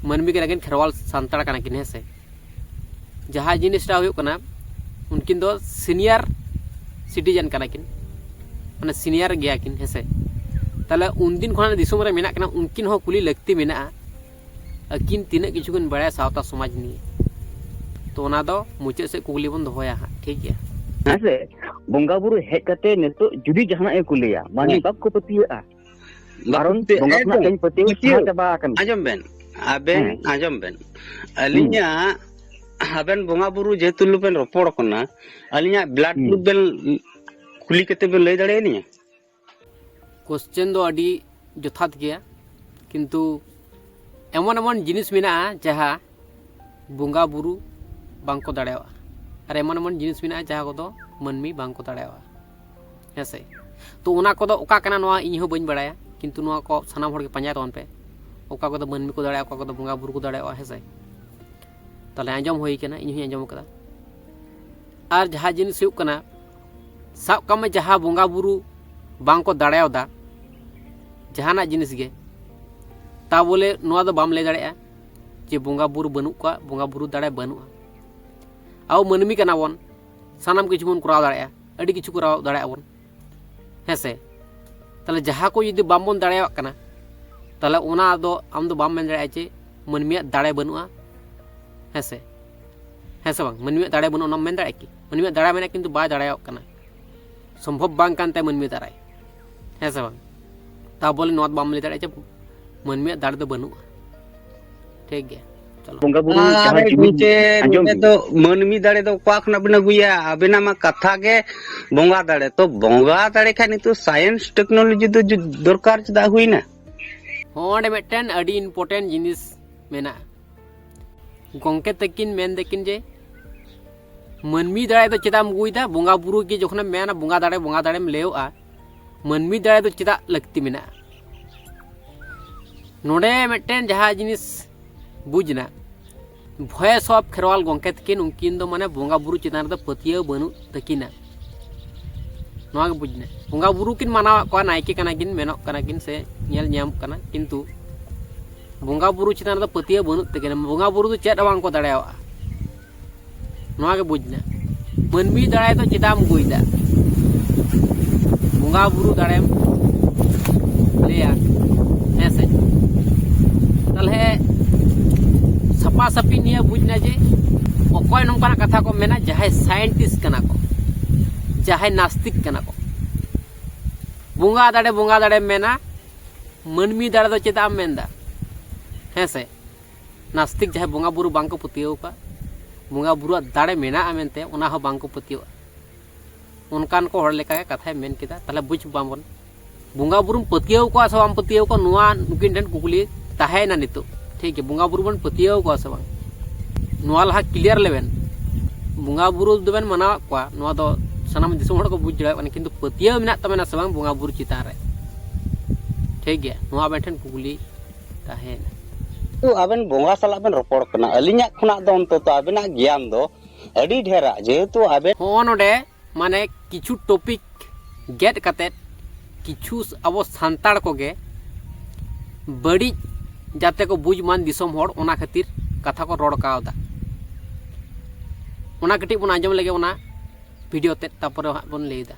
ᱢᱟᱹᱱᱢᱤ ᱠᱟᱱᱟ ᱠᱤᱱ, ᱠᱷᱮᱨᱣᱟᱞ ᱥᱟᱱᱛᱟᱲ ᱠᱟᱱᱟ ᱠᱤᱱ, ᱦᱮᱸ ᱥᱮ? ᱡᱟᱦᱟᱸ ᱡᱤᱱᱤᱥᱴᱟ ᱦᱩᱭᱩᱜ ᱠᱟᱱᱟ, ᱩᱱᱠᱤᱱ ᱫᱚ ᱥᱤᱱᱤᱭᱟᱨ ᱥᱤᱴᱤᱡᱮᱱ ᱠᱟᱱᱟ ᱠᱤᱱ, ᱢᱟᱱᱮ ᱥᱤᱱᱤᱭᱟᱨ ᱜᱮᱭᱟ ᱠᱤᱱ, ᱦᱮᱸ ᱥᱮ? ᱛᱟᱦᱚᱞᱮ ᱩᱱᱫᱤᱱ ᱠᱷᱚᱱᱟᱜ ᱫᱤᱥᱚᱢ ᱨᱮ ᱢᱮᱱᱟᱜ ᱠᱤᱱᱟ, ᱩᱱᱠᱤᱱ ᱦᱚᱸ ᱠᱩᱞᱤ ᱞᱟᱹᱠᱛᱤ ᱢᱮᱱᱟᱜᱼᱟ, ᱟᱹᱠᱤᱱ ᱛᱤᱱᱟᱹᱜ ᱠᱤᱪᱷᱩ ᱠᱤᱱ ᱵᱟᱲᱟᱭᱟ ᱥᱟᱶᱛᱟ ᱥᱚᱢᱟᱡᱽ ᱱᱤᱭᱮ᱾ ᱛᱚ ᱚᱱᱟ ᱫᱚ ᱢᱩᱪᱟᱹᱫ ᱥᱮᱫ ᱠᱩᱠᱞᱤ ᱵᱚᱱ ᱫᱚᱦᱚᱭᱟ ᱦᱟᱸᱜ, ᱴᱷᱤᱠ ᱜᱮᱭᱟ? ᱦᱮᱸ ᱥᱮ? ᱵᱚᱸᱜᱟ ᱵᱩᱨᱩ ᱦᱮᱡ ᱠᱟᱛᱮ ᱱᱤᱛᱚᱜ ᱡᱩᱫᱤ ᱡᱟᱦᱟᱱᱟᱜ ᱮ ᱠᱩᱞᱤᱭᱟ, ᱢᱟᱹᱱᱢᱤ ᱦᱮᱸ᱾ ᱵᱟᱠᱚ ᱯᱟᱹᱛᱭᱟᱹᱜᱼᱟ᱾ ᱵᱟᱠᱚ ᱠᱟᱨᱚᱱ ᱯᱟᱹᱛᱭᱟᱹᱜᱼᱟ, ᱵᱚᱸᱜᱟ ᱠᱷᱚᱱᱟᱜ ᱮᱠᱫᱚᱢ᱾ ᱠᱟᱹᱧ ᱯᱟᱹᱛᱭᱟᱹᱣ ᱯᱟᱹᱛᱭᱟᱹᱣ᱾ ᱥᱟᱦᱟ ᱪᱟᱵᱟ ᱟᱠᱟᱱᱟ᱾ ᱟᱸᱡᱚᱢ ᱵᱮᱱ, ᱟᱵᱮᱱ ᱦᱮᱸ᱾ ᱟᱸᱡᱚᱢ ᱵᱮᱱ, ᱟᱹᱞᱤᱧᱟᱜ ᱟᱵᱮᱱ ᱵᱚᱸᱜᱟ ᱵᱩᱨᱩ ᱡᱮᱦᱮᱛᱩ ᱵᱮᱱ ᱨᱚᱯᱚᱲ ᱠᱟᱱᱟ, ᱟᱹᱞᱤᱧᱟᱜ ᱵᱞᱟᱰ ᱦᱩᱸ᱾ ᱜᱨᱩᱯ ᱵᱮᱱ ᱠᱩᱞᱤ ᱠᱟᱛᱮ ᱵᱮᱱ ᱞᱟᱹᱭ ᱫᱟᱲᱮᱭᱟᱞᱤᱧᱟ? ᱠᱚᱥᱪᱮᱱ ᱫᱚ ᱟᱹᱰᱤ ᱡᱚᱛᱷᱟᱛ ᱜᱮᱭᱟ, ᱠᱤᱱᱛᱩ ᱮᱢᱚᱱ ᱮᱢᱚᱱ ᱡᱤᱱᱤᱥ ᱢᱮᱱᱟᱜᱼᱟ ᱡᱟᱦᱟᱸ ᱵᱚᱸᱜᱟ ᱵᱩᱨᱩ ᱵᱟᱝᱠᱚ ᱫᱟᱲᱮᱭᱟᱜᱼᱟ, ᱟᱨ ᱮᱢᱚᱱ ᱮᱢᱚᱱ ᱡᱤᱱᱤᱥ ᱢᱮᱱᱟᱜᱼᱟ ᱡᱟᱦᱟᱸ ᱠᱚᱫᱚ ᱢᱟᱹᱱᱢᱤ ᱵᱟᱝᱠᱚ ᱫᱟᱲᱮᱭᱟᱜᱼᱟ, ᱦᱮᱸ ᱥᱮ? ᱛᱚ ᱚᱱᱟ ᱠᱚᱫᱚ ᱚᱠᱟ ᱠᱟᱱᱟ ᱱᱚᱣᱟ ᱤᱧ ᱦᱚᱸ ᱵᱟᱹᱧ ᱵᱟᱲᱟᱭᱟ, ᱠᱤᱱᱛᱩ ᱱᱚᱣᱟ ᱠᱚ ᱥᱟᱱᱟᱢ ᱦᱚᱲ ᱜᱮ ᱯᱟᱸᱡᱟᱭ ᱛᱟᱵᱚᱱ ᱯᱮ, ᱚᱠᱟ ᱠᱚᱫᱚ ᱢᱟᱹᱱᱢᱤ ᱠᱚ ᱫᱟᱲᱮᱭᱟᱜᱼᱟ, ᱚᱠᱟ ᱠᱚᱫᱚ ᱵᱚᱸᱜᱟ ᱵᱩᱨᱩ ᱠᱚ ᱫᱟᱲᱮᱭᱟᱜᱼᱟ, ᱦᱮᱸ ᱥᱮ? ᱛᱟᱦᱚᱞᱮ ᱟᱸᱡᱚᱢ ᱦᱩᱭ ᱠᱟᱱᱟ, ᱤᱧ ᱦᱚᱸᱧ ᱟᱸᱡᱚᱢ ᱠᱟᱫᱟ᱾ ᱟᱨ ᱡᱟᱦᱟᱸ ᱡᱤᱱᱤᱥ ᱦᱩᱭᱩᱜ ᱠᱟᱱᱟ, ᱥᱟᱵ ᱠᱟᱜ ᱢᱮ ᱡᱟᱦᱟᱸ ᱵᱚᱸᱜᱟ ᱵᱩᱨᱩ ᱵᱟᱝ ᱠᱚ ᱫᱟᱲᱮᱭᱟᱫᱟ ᱡᱟᱦᱟᱱᱟᱜ ᱡᱤᱱᱤᱥ ᱜᱮ, ᱛᱟ ᱵᱚᱞᱮ ᱱᱚᱣᱟ ᱫᱚ ᱵᱟᱢ ᱞᱟᱹᱭ ᱫᱟᱲᱮᱭᱟᱜᱼᱟ ᱡᱮ ᱵᱚᱸᱜᱟ ᱵᱩᱨᱩ ᱵᱟᱹᱱᱩᱜ ᱠᱚᱣᱟ, ᱵᱚᱸᱜᱟ ᱵᱩᱨᱩ ᱫᱟᱲᱮ ᱵᱟᱹᱱᱩᱜᱼᱟ᱾ ᱟᱵᱚ ᱢᱟᱹᱱᱢᱤ ᱠᱟᱱᱟ ᱵᱚᱱ, ᱥᱟᱱᱟᱢ ᱠᱤᱪᱷᱩ ᱵᱚᱱ ᱠᱚᱨᱟᱣ ᱫᱟᱲᱮᱭᱟᱜᱼᱟ, ᱟᱹᱰᱤ ᱠᱤᱪᱷᱩ ᱠᱚᱨᱟᱣ ᱫᱟᱲᱮᱭᱟᱜᱼᱟ ᱵᱚᱱ, ᱦᱮᱸ ᱥᱮ? ᱛᱟᱦᱚᱞᱮ ᱡᱟᱦᱟᱸ ᱠᱚ ᱡᱩᱫᱤ ᱵᱟᱢ ᱵᱚᱱ ᱫᱟᱲᱮᱭᱟᱜ ᱠᱟᱱᱟ, ᱛᱟᱦᱚᱞᱮ ᱚᱱᱟ ᱫᱚ ᱟᱢ ᱫᱚ ᱵᱟᱢ ᱢᱮᱱ ᱫᱟᱲᱮᱭᱟᱜᱼᱟ ᱡᱮ ᱢᱟᱹᱱᱢᱤᱭᱟᱜ ᱫᱟᱲᱮ ᱵᱟᱹᱱᱩᱜᱼᱟ, ᱦᱮᱸ ᱥᱮ? ᱦᱮᱸ ᱥᱮ ᱵᱟᱝ? ᱢᱟᱹᱱᱢᱤᱭᱟᱜ ᱫᱟᱲᱮ ᱵᱟᱹᱱᱩᱜᱼᱟ, ᱚᱱᱟᱢ ᱢᱮᱱ ᱫᱟᱲᱮᱭᱟᱜᱼᱟ ᱠᱤ? ᱢᱟᱹᱱᱢᱤᱭᱟᱜ ᱫᱟᱲᱮ ᱢᱮᱱᱟᱜᱼᱟ, ᱠᱤᱱᱛᱩ ᱵᱟᱭ ᱫᱟᱲᱮᱭᱟᱜ ᱠᱟᱱᱟ, ᱥᱚᱢᱵᱷᱚᱵ ᱵᱟᱝ ᱠᱟᱱ ᱛᱟᱭᱟ ᱢᱟᱹᱱᱢᱤ ᱫᱟᱨᱟᱭ, ᱦᱮᱸ ᱥᱮ ᱵᱟᱝ? ᱛᱟ ᱵᱚᱞᱮ ᱱᱚᱣᱟ ᱫᱚ ᱵᱟᱢ ᱞᱟᱹᱭ ᱫᱟᱲᱮᱭᱟᱜᱼᱟ ᱡᱮ ᱢᱟᱹᱱᱢᱤᱭᱟᱜ ᱫᱟᱲᱮ ᱫᱚ ᱵᱟᱹᱱᱩᱜᱼᱟ᱾ ᱴᱷᱤᱠ ᱜᱮᱭᱟ, ᱪᱚᱞᱚ᱾ ᱵᱚᱸᱜᱟ ᱵᱩᱨᱩ ᱟᱨᱮ ᱡᱟᱦᱟᱸ ᱡᱤᱣᱤ ᱜᱚᱢᱠᱮ, ᱟᱸᱡᱚᱢ ᱱᱚᱰᱮ ᱵᱤᱱ᱾ ᱫᱚ ᱢᱟᱹᱱᱢᱤ ᱫᱟᱲᱮ ᱫᱚ ᱚᱠᱟ ᱠᱷᱚᱱᱟᱜ ᱵᱤᱱ ᱟᱹᱜᱩᱭᱟ? ᱟᱵᱮᱱᱟᱜ ᱢᱟ ᱠᱟᱛᱷᱟ ᱜᱮ ᱵᱚᱸᱜᱟ ᱫᱟᱲᱮ᱾ ᱛᱚ ᱵᱚᱸᱜᱟ ᱫᱟᱲᱮ ᱠᱷᱟᱱ ᱱᱤᱛᱚᱜ ᱥᱟᱭᱮᱱᱥ ᱴᱮᱠᱱᱳᱞᱚᱡᱤ ᱫᱚ ᱡᱩ-, ᱫᱚᱨᱠᱟᱨ ᱪᱮᱫᱟᱜ ᱦᱩᱭᱱᱟ? ᱦᱚᱸ, ᱚᱸᱰᱮ ᱢᱤᱫᱴᱮᱱ ᱟᱹᱰᱤ ᱤᱢᱯᱚᱨᱴᱮᱱᱴ ᱡᱤᱱᱤᱥ ᱢᱮᱱᱟᱜᱼᱟ᱾ ᱜᱚᱢᱠᱮ ᱛᱟᱹᱠᱤᱱ ᱢᱮᱱ ᱫᱟᱹᱠᱤᱱ ᱡᱮ ᱢᱟᱹᱱᱢᱤ ᱫᱟᱲᱮ ᱫᱚ ᱪᱮᱫᱟᱜ ᱮᱢ ᱟᱹᱜᱩᱭᱮᱫᱟ? ᱵᱚᱸᱜᱟ ᱵᱩᱨᱩ ᱜᱮ ᱡᱚᱠᱷᱚᱱᱮᱢ ᱢᱮᱱᱟ ᱵᱚᱸᱜᱟ ᱫᱟᱲᱮ, ᱵᱚᱸᱜᱟ ᱫᱟᱲᱮᱢ ᱞᱟᱹᱭᱚᱜᱼᱟ, ᱢᱟᱹᱱᱢᱤ ᱫᱟᱲᱮ ᱫᱚ ᱪᱮᱫᱟᱜ ᱞᱟᱹᱠᱛᱤ ᱢᱮᱱᱟᱜᱼᱟ? ᱱᱚᱰᱮ ᱢᱤᱫᱴᱮᱱ ᱡᱟᱦᱟᱸ ᱡᱤᱱᱤᱥ ᱵᱩᱡᱽ ᱮᱱᱟ, Voice of Kherwal ᱜᱚᱢᱠᱮ ᱛᱟᱹᱠᱤᱱ, ᱩᱱᱠᱤᱱ ᱫᱚ ᱢᱟᱱᱮ ᱵᱚᱸᱜᱟ ᱵᱩᱨᱩ ᱪᱮᱛᱟᱱ ᱨᱮᱫᱚ ᱯᱟᱹᱛᱭᱟᱹᱣ ᱵᱟᱹᱱᱩᱜ ᱛᱟᱹᱠᱤᱱᱟ᱾ ᱱᱚᱣᱟ ᱜᱮ ᱵᱩᱡᱽ ᱢᱮ, ᱵᱚᱸᱜᱟ ᱵᱩᱨᱩ ᱠᱤᱱ ᱢᱟᱱᱟᱣᱮᱫ ᱠᱚᱣᱟ, ᱱᱟᱭᱠᱮ ᱠᱟᱱᱟ ᱠᱤᱱ, ᱢᱮᱱᱚᱜ ᱠᱟᱱᱟ ᱠᱤᱱ ᱥᱮ ᱧᱮᱞ ᱧᱟᱢᱚᱜ ᱠᱟᱱᱟ, ᱠᱤᱱᱛᱩ ᱵᱚᱸᱜᱟ ᱵᱩᱨᱩ ᱪᱮᱛᱟᱱ ᱨᱮᱫᱚ ᱯᱟᱹᱛᱭᱟᱹᱣ ᱵᱟᱹᱱᱩᱜ ᱛᱟᱹᱠᱤᱱᱟ᱾ ᱵᱚᱸᱜᱟ ᱵᱩᱨᱩ ᱫᱚ ᱪᱮᱫ ᱦᱚᱸ ᱵᱟᱝ ᱠᱚ ᱫᱟᱲᱮᱭᱟᱜᱼᱟ᱾ ᱱᱚᱣᱟ ᱜᱮ ᱵᱩᱡᱽ ᱢᱮ, ᱢᱟᱹᱱᱢᱤ ᱫᱟᱲᱮ ᱫᱚ ᱪᱮᱫᱟᱜ ᱮᱢ ᱟᱹᱜᱩᱭᱮᱫᱟ? ᱵᱚᱸᱜᱟ ᱵᱩᱨᱩ ᱫᱟᱲᱮᱢ ᱞᱟᱹᱭᱟ, ᱦᱮᱸ ᱥᱮ? ᱛᱟᱦᱞᱮ ᱥᱟᱯᱷᱟ ᱥᱟᱹᱯᱷᱤ ᱱᱤᱭᱟᱹ ᱵᱩᱡᱽ ᱱᱟ ᱡᱮ ᱚᱠᱚᱭ ᱱᱚᱝᱠᱟᱱᱟᱜ ᱠᱟᱛᱷᱟ ᱠᱚ ᱢᱮᱱᱟ, ᱡᱟᱦᱟᱸᱭ ᱥᱟᱭᱮᱱᱴᱤᱥᱴ ᱠᱟᱱᱟ ᱠᱚ, ᱡᱟᱦᱟᱸᱭ ᱱᱟᱥᱛᱤᱠ ᱠᱟᱱᱟ ᱠᱚ, ᱵᱚᱸᱜᱟ ᱫᱟᱲᱮ, ᱵᱚᱸᱜᱟ ᱫᱟᱲᱮᱢ ᱢᱮᱱᱟ, ᱢᱟᱹᱱᱢᱤ ᱫᱟᱲᱮ ᱫᱚ ᱪᱮᱫᱟᱜ ᱮᱢ ᱢᱮᱱᱫᱟ? ᱦᱮᱸ ᱥᱮ? ᱱᱟᱥᱛᱤᱠ, ᱡᱟᱦᱟᱸᱭ ᱵᱚᱸᱜᱟ ᱵᱩᱨᱩ ᱵᱟᱝ ᱠᱚ ᱯᱟᱹᱛᱭᱟᱹᱣ ᱠᱚᱣᱟ, ᱵᱚᱸᱜᱟ ᱵᱩᱨᱩᱣᱟᱜ ᱫᱟᱲᱮ ᱢᱮᱱᱟᱜᱼᱟ ᱢᱮᱱᱛᱮ, ᱚᱱᱟ ᱦᱚᱸ ᱵᱟᱝ ᱠᱚ ᱯᱟᱹᱛᱭᱟᱹᱣᱟ᱾ ᱚᱱᱠᱟᱱ ᱠᱚ ᱦᱚᱲ ᱞᱮᱠᱟ ᱜᱮ ᱠᱟᱛᱷᱟᱭ ᱢᱮᱱ ᱠᱮᱫᱟ᱾ ᱛᱟᱦᱞᱮ ᱵᱩᱡᱽ ᱢᱟᱵᱚᱱ, ᱵᱚᱸᱜᱟ ᱵᱩᱨᱩᱢ ᱯᱟᱹᱛᱭᱟᱹᱣ ᱠᱚᱣᱟ ᱥᱮ ᱵᱟᱢ ᱯᱟᱹᱛᱭᱟᱹᱣ ᱠᱚᱣᱟ, ᱱᱚᱣᱟ ᱱᱩᱠᱤᱱ ᱴᱷᱮᱱ ᱠᱩᱠᱞᱤ ᱛᱟᱦᱮᱸᱭᱮᱱᱟ ᱱᱤᱛᱚᱜ᱾ ᱴᱷᱤᱠ ᱜᱮᱭᱟ, ᱵᱚᱸᱜᱟ ᱵᱩᱨᱩ ᱵᱚᱱ ᱯᱟᱹᱛᱭᱟᱹᱣ ᱠᱚᱣᱟ ᱥᱮ ᱵᱟᱝ, ᱱᱚᱣᱟ ᱞᱟᱦᱟ ᱠᱞᱤᱭᱟᱨ ᱞᱮᱵᱮᱱ᱾ ᱵᱚᱸᱜᱟ ᱵᱩᱨᱩ ᱫᱚᱵᱮᱱ ᱢᱟᱱᱟᱣᱮᱫ ᱠᱚᱣᱟ, ᱱᱚᱣᱟ ᱫᱚ ᱥᱟᱱᱟᱢ ᱫᱤᱥᱚᱢ ᱦᱚᱲ ᱠᱚ ᱵᱩᱡᱽ ᱫᱟᱲᱮᱭᱟᱜ ᱠᱟᱱᱟ, ᱠᱤᱱᱛᱩ ᱯᱟᱹᱛᱭᱟᱹᱣ ᱢᱮᱱᱟᱜ ᱛᱟᱵᱮᱱᱟ ᱥᱮ ᱵᱟᱝ ᱵᱚᱸᱜᱟ ᱵᱩᱨᱩ ᱪᱮᱛᱟᱱ ᱨᱮ? ᱴᱷᱤᱠ ᱜᱮᱭᱟ, ᱱᱚᱣᱟ ᱟᱵᱮᱱ ᱴᱷᱮᱱ ᱠᱩᱠᱞᱤ ᱛᱟᱦᱮᱸᱭᱮᱱᱟ᱾ ᱛᱚ ᱟᱵᱮᱱ ᱵᱚᱸᱜᱟ ᱥᱟᱞᱟᱜ ᱵᱮᱱ ᱨᱚᱯᱚᱲ ᱠᱟᱱᱟ, ᱟᱹᱞᱤᱧᱟᱜ ᱠᱷᱚᱱᱟᱜ ᱫᱚ ᱚᱱᱛᱚᱛᱚ ᱟᱵᱮᱱᱟᱜ ᱜᱮᱭᱟᱱ ᱫᱚ ᱟᱹᱰᱤ ᱰᱷᱮᱨᱟ, ᱡᱮᱦᱮᱛᱩ ᱟᱵᱮᱱ ᱦᱚᱸᱜᱼᱚ ᱱᱚᱰᱮ ᱢᱟᱱᱮ ᱠᱤᱪᱷᱩ ᱴᱚᱯᱤᱠ ᱜᱮᱫ ᱠᱟᱛᱮᱫ ᱠᱤᱪᱷᱩ ᱟᱵᱚ ᱥᱟᱱᱛᱟᱲ ᱠᱚᱜᱮ ᱵᱟᱹᱲᱤᱡ ᱡᱟᱛᱮ ᱠᱚ ᱵᱩᱡᱽ ᱢᱟᱱ ᱫᱤᱥᱚᱢ ᱦᱚᱲ, ᱚᱱᱟ ᱠᱷᱟᱹᱛᱤᱨ ᱠᱟᱛᱷᱟ ᱠᱚ ᱨᱚᱲ ᱠᱟᱣᱫᱟ᱾ ᱚᱱᱟ ᱠᱟᱹᱴᱤᱡ ᱵᱚᱱ ᱟᱸᱡᱚᱢ ᱞᱮᱜᱮ ᱚᱱᱟ ᱵᱷᱤᱰᱤᱭᱳ ᱛᱮᱫ, ᱛᱟᱨᱯᱚᱨᱮ ᱦᱟᱸᱜ ᱵᱚᱱ ᱞᱟᱹᱭᱫᱟ᱾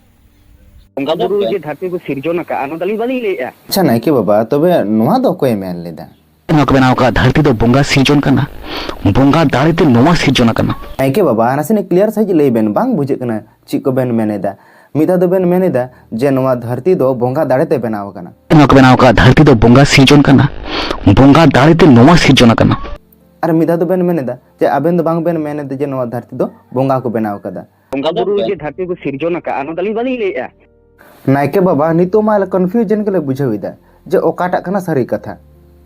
ᱵᱚᱸᱜᱟ ᱵᱩᱨᱩ ᱡᱮ ᱫᱷᱟᱹᱨᱛᱤ ᱠᱚ ᱥᱤᱨᱡᱚᱱ ᱟᱠᱟᱫᱼᱟ, ᱚᱱᱟ ᱫᱚ ᱟᱹᱞᱤᱧ ᱵᱟᱹᱞᱤᱧ ᱞᱟᱹᱭᱮᱫᱼᱟ᱾ ᱟᱪᱪᱷᱟ ᱱᱟᱭᱠᱮ ᱵᱟᱵᱟ, ᱛᱚᱵᱮ ᱱᱚᱣᱟ ᱫᱚ ᱚᱠᱚᱭᱮ ᱢᱮᱱ ᱞᱮᱫᱟ? ᱱᱚᱣᱟ ᱠᱚ ᱵᱮᱱᱟᱣ ᱟᱠᱟᱫ ᱫᱷᱟᱹᱨᱛᱤ ᱫᱚ ᱵᱚᱸᱜᱟ ᱥᱤᱨᱡᱚᱱ ᱠᱟᱱᱟ, ᱵᱚᱸᱜᱟ ᱫᱟᱲᱮ ᱛᱮ ᱱᱚᱣᱟ ᱥᱤᱨᱡᱚᱱ ᱟᱠᱟᱱᱟ᱾ ᱱᱟᱭᱠᱮ ᱵᱟᱵᱟ, ᱱᱟᱥᱮᱱᱟᱜ ᱠᱞᱤᱭᱟᱨ ᱥᱟᱺᱦᱤᱡ ᱞᱟᱹᱭ ᱵᱮᱱ, ᱵᱟᱝ ᱵᱩᱡᱷᱟᱹᱜ ᱠᱟᱱᱟ ᱪᱮᱫ ᱠᱚᱵᱮᱱ ᱢᱮᱱ ᱮᱫᱟ᱾ ᱢᱤᱫ ᱫᱷᱟᱣ ᱫᱚᱵᱮᱱ ᱢᱮᱱ ᱮᱫᱟ ᱡᱮ ᱱᱚᱣᱟ ᱫᱷᱟᱹᱨᱛᱤ ᱫᱚ ᱵᱚᱸᱜᱟ ᱫᱟᱲᱮ ᱛᱮ ᱵᱮᱱᱟᱣ ᱟᱠᱟᱱᱟ, ᱱᱚᱣᱟ ᱠᱚ ᱵᱮᱱᱟᱣ ᱟᱠᱟᱫ ᱫᱷᱟᱹᱨᱛᱤ ᱫᱚ ᱵᱚᱸᱜᱟ ᱥᱤᱨᱡᱚᱱ ᱠᱟᱱᱟ, ᱵᱚᱸᱜᱟ ᱫᱟᱲᱮ ᱛᱮ ᱱᱚᱣᱟ ᱥᱤᱨᱡᱚᱱ ᱟᱠᱟᱱᱟ᱾ ᱟᱨ ᱢᱤᱫ ᱫᱷᱟᱣ ᱫᱚᱵᱮᱱ ᱢᱮᱱ ᱮᱫᱟ ᱡᱮ ᱟᱵᱮᱱ ᱫᱚ ᱵᱟᱝ ᱵᱮᱱ ᱢᱮᱱ ᱮᱫᱟ ᱡᱮ ᱱᱚᱣᱟ ᱫᱷᱟᱹᱨᱛᱤ ᱫᱚ ᱵᱚᱸᱜᱟ ᱠᱚ ᱵᱮᱱᱟᱣ ᱟᱠᱟᱫᱟ᱾ ᱵᱚᱸᱜᱟ ᱵᱩᱨᱩ ᱡᱮ ᱫᱷᱟᱹᱨᱛᱤ ᱠᱚ ᱥᱤᱨᱡᱚᱱ ᱟᱠᱟᱫᱼᱟ, ᱚᱱᱟ ᱫᱚ ᱟᱹᱞᱤᱧ ᱵᱟᱹᱞᱤᱧ ᱞᱟᱹᱭᱮᱫᱼᱟ᱾ ᱱᱟᱭᱠᱮ ᱵᱟᱵᱟ, ᱱᱤᱛᱚᱜ ᱢᱟ ᱟᱞᱮ ᱠᱚᱱᱯᱷᱤᱭᱩᱡᱚᱱ ᱜᱮᱞᱮ ᱵᱩᱡᱷᱟᱹᱣ ᱮᱫᱟ ᱡᱮ ᱚᱠᱟᱴᱟᱜ ᱠᱟᱱᱟ ᱥᱟᱹᱨᱤ ᱠᱟᱛᱷᱟ᱾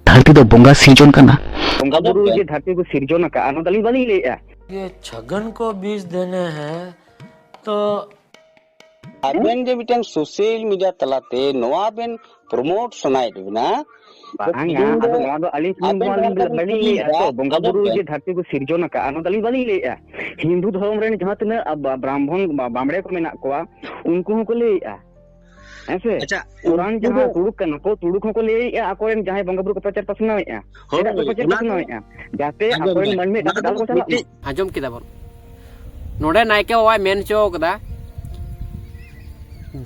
ᱫᱷᱟᱹᱨᱛᱤ ᱫᱚ ᱵᱚᱸᱜᱟ ᱥᱤᱨᱡᱚᱱ ᱠᱟᱱᱟ᱾ ᱵᱚᱸᱜᱟ ᱵᱩᱨᱩ ᱡᱮ ᱫᱷᱟᱹᱨᱛᱤ ᱠᱚ ᱥᱤᱨᱡᱚᱱ ᱟᱠᱟᱫᱼᱟ, ᱚᱱᱟ ᱫᱚ ᱟᱹᱞᱤᱧ ᱵᱟᱹᱞᱤᱧ ᱞᱟᱹᱭᱮᱫᱼᱟ᱾ ये छगन को बीज देने हैं तो ᱟᱵᱮᱱ ᱡᱮ ᱢᱤᱫᱴᱮᱱ ᱥᱳᱥᱟᱞ ᱢᱤᱰᱤᱭᱟ ᱛᱟᱞᱟᱛᱮ ᱱᱚᱣᱟ ᱵᱮᱱ ᱯᱨᱚᱢᱳᱴ ᱥᱟᱱᱟᱭᱮᱫ ᱵᱮᱱᱟ, ᱵᱟᱝᱟ, ᱟᱫᱚ ᱱᱚᱣᱟ ᱫᱚ ᱟᱹᱞᱤᱧ ᱥᱩᱢᱩᱝ ᱫᱚ ᱟᱹᱞᱤᱧ ᱵᱟᱹᱞᱤᱧ ᱞᱟᱹᱭᱮᱫᱼᱟ ᱛᱚ᱾ ᱵᱚᱸᱜᱟ ᱵᱩᱨᱩ ᱡᱮ ᱫᱷᱟᱹᱨᱛᱤ ᱠᱚ ᱥᱤᱨᱡᱚᱱ ᱟᱠᱟᱫᱼᱟ, ᱚᱱᱟ ᱫᱚ ᱟᱹᱞᱤᱧ ᱵᱟᱹᱞᱤᱧ ᱞᱟᱹᱭᱮᱫᱼᱟ᱾ ᱦᱤᱱᱫᱩ ᱫᱷᱚᱨᱚᱢ ᱨᱮᱱ ᱡᱟᱦᱟᱸ ᱛᱤᱱᱟᱹᱜ ᱵᱟ-, ᱵᱨᱟᱦᱢᱚᱱ ᱵᱟ-, ᱵᱟᱢᱲᱮ ᱠᱚ ᱢᱮᱱᱟᱜ ᱠᱚᱣᱟ, ᱩᱱᱠᱩ ᱦᱚᱸᱠᱚ ᱞᱟᱹᱭᱮᱫᱼᱟ᱾ ᱦᱮᱸ ᱥᱮ? ᱟᱪᱪᱷᱟ, ᱠᱩᱨᱟᱱ ᱩᱱᱠᱩ ᱡᱟᱦᱟᱸ ᱫᱚ ᱛᱩᱲᱩᱠ ᱠᱟᱱᱟ ᱠᱚ, ᱛᱩᱲᱩᱠ ᱦᱚᱸᱠᱚ ᱞᱟᱹᱭᱮᱫᱼᱟ ᱟᱠᱚᱨᱮᱱ ᱡᱟᱦᱟᱸᱭ ᱵᱚᱸᱜᱟ ᱵᱩᱨᱩ ᱠᱚ ᱯᱨᱚᱪᱟᱨ ᱯᱟᱥᱱᱟᱣᱮᱫᱼᱟ, ᱦᱳᱭ, ᱮᱴᱟᱜ ᱠᱚ ᱯᱨᱚᱪᱟᱨ ᱚᱱᱟ ᱫᱚ ᱯᱟᱥᱱᱟᱣᱮᱫᱼᱟ, ᱡᱟᱛᱮ ᱟᱸᱡᱚᱢ ᱟᱠᱚᱨᱮᱱ ᱵᱮᱱ, ᱢᱟᱹᱱᱢᱤ ᱚᱱᱟ ᱮᱴᱟᱜ ᱫᱟᱞ ᱫᱚ ᱠᱚ ᱪᱟᱞᱟᱜ ᱢᱤᱫᱴᱤᱡ ᱢᱟ᱾ ᱟᱸᱡᱚᱢ ᱠᱮᱫᱟ ᱵᱚᱱ᱾ ᱱᱚᱰᱮ ᱱᱟᱭᱠᱮ ᱵᱟᱵᱟᱭ ᱢᱮᱱ ᱦᱚᱪᱚ ᱠᱟᱫᱟ,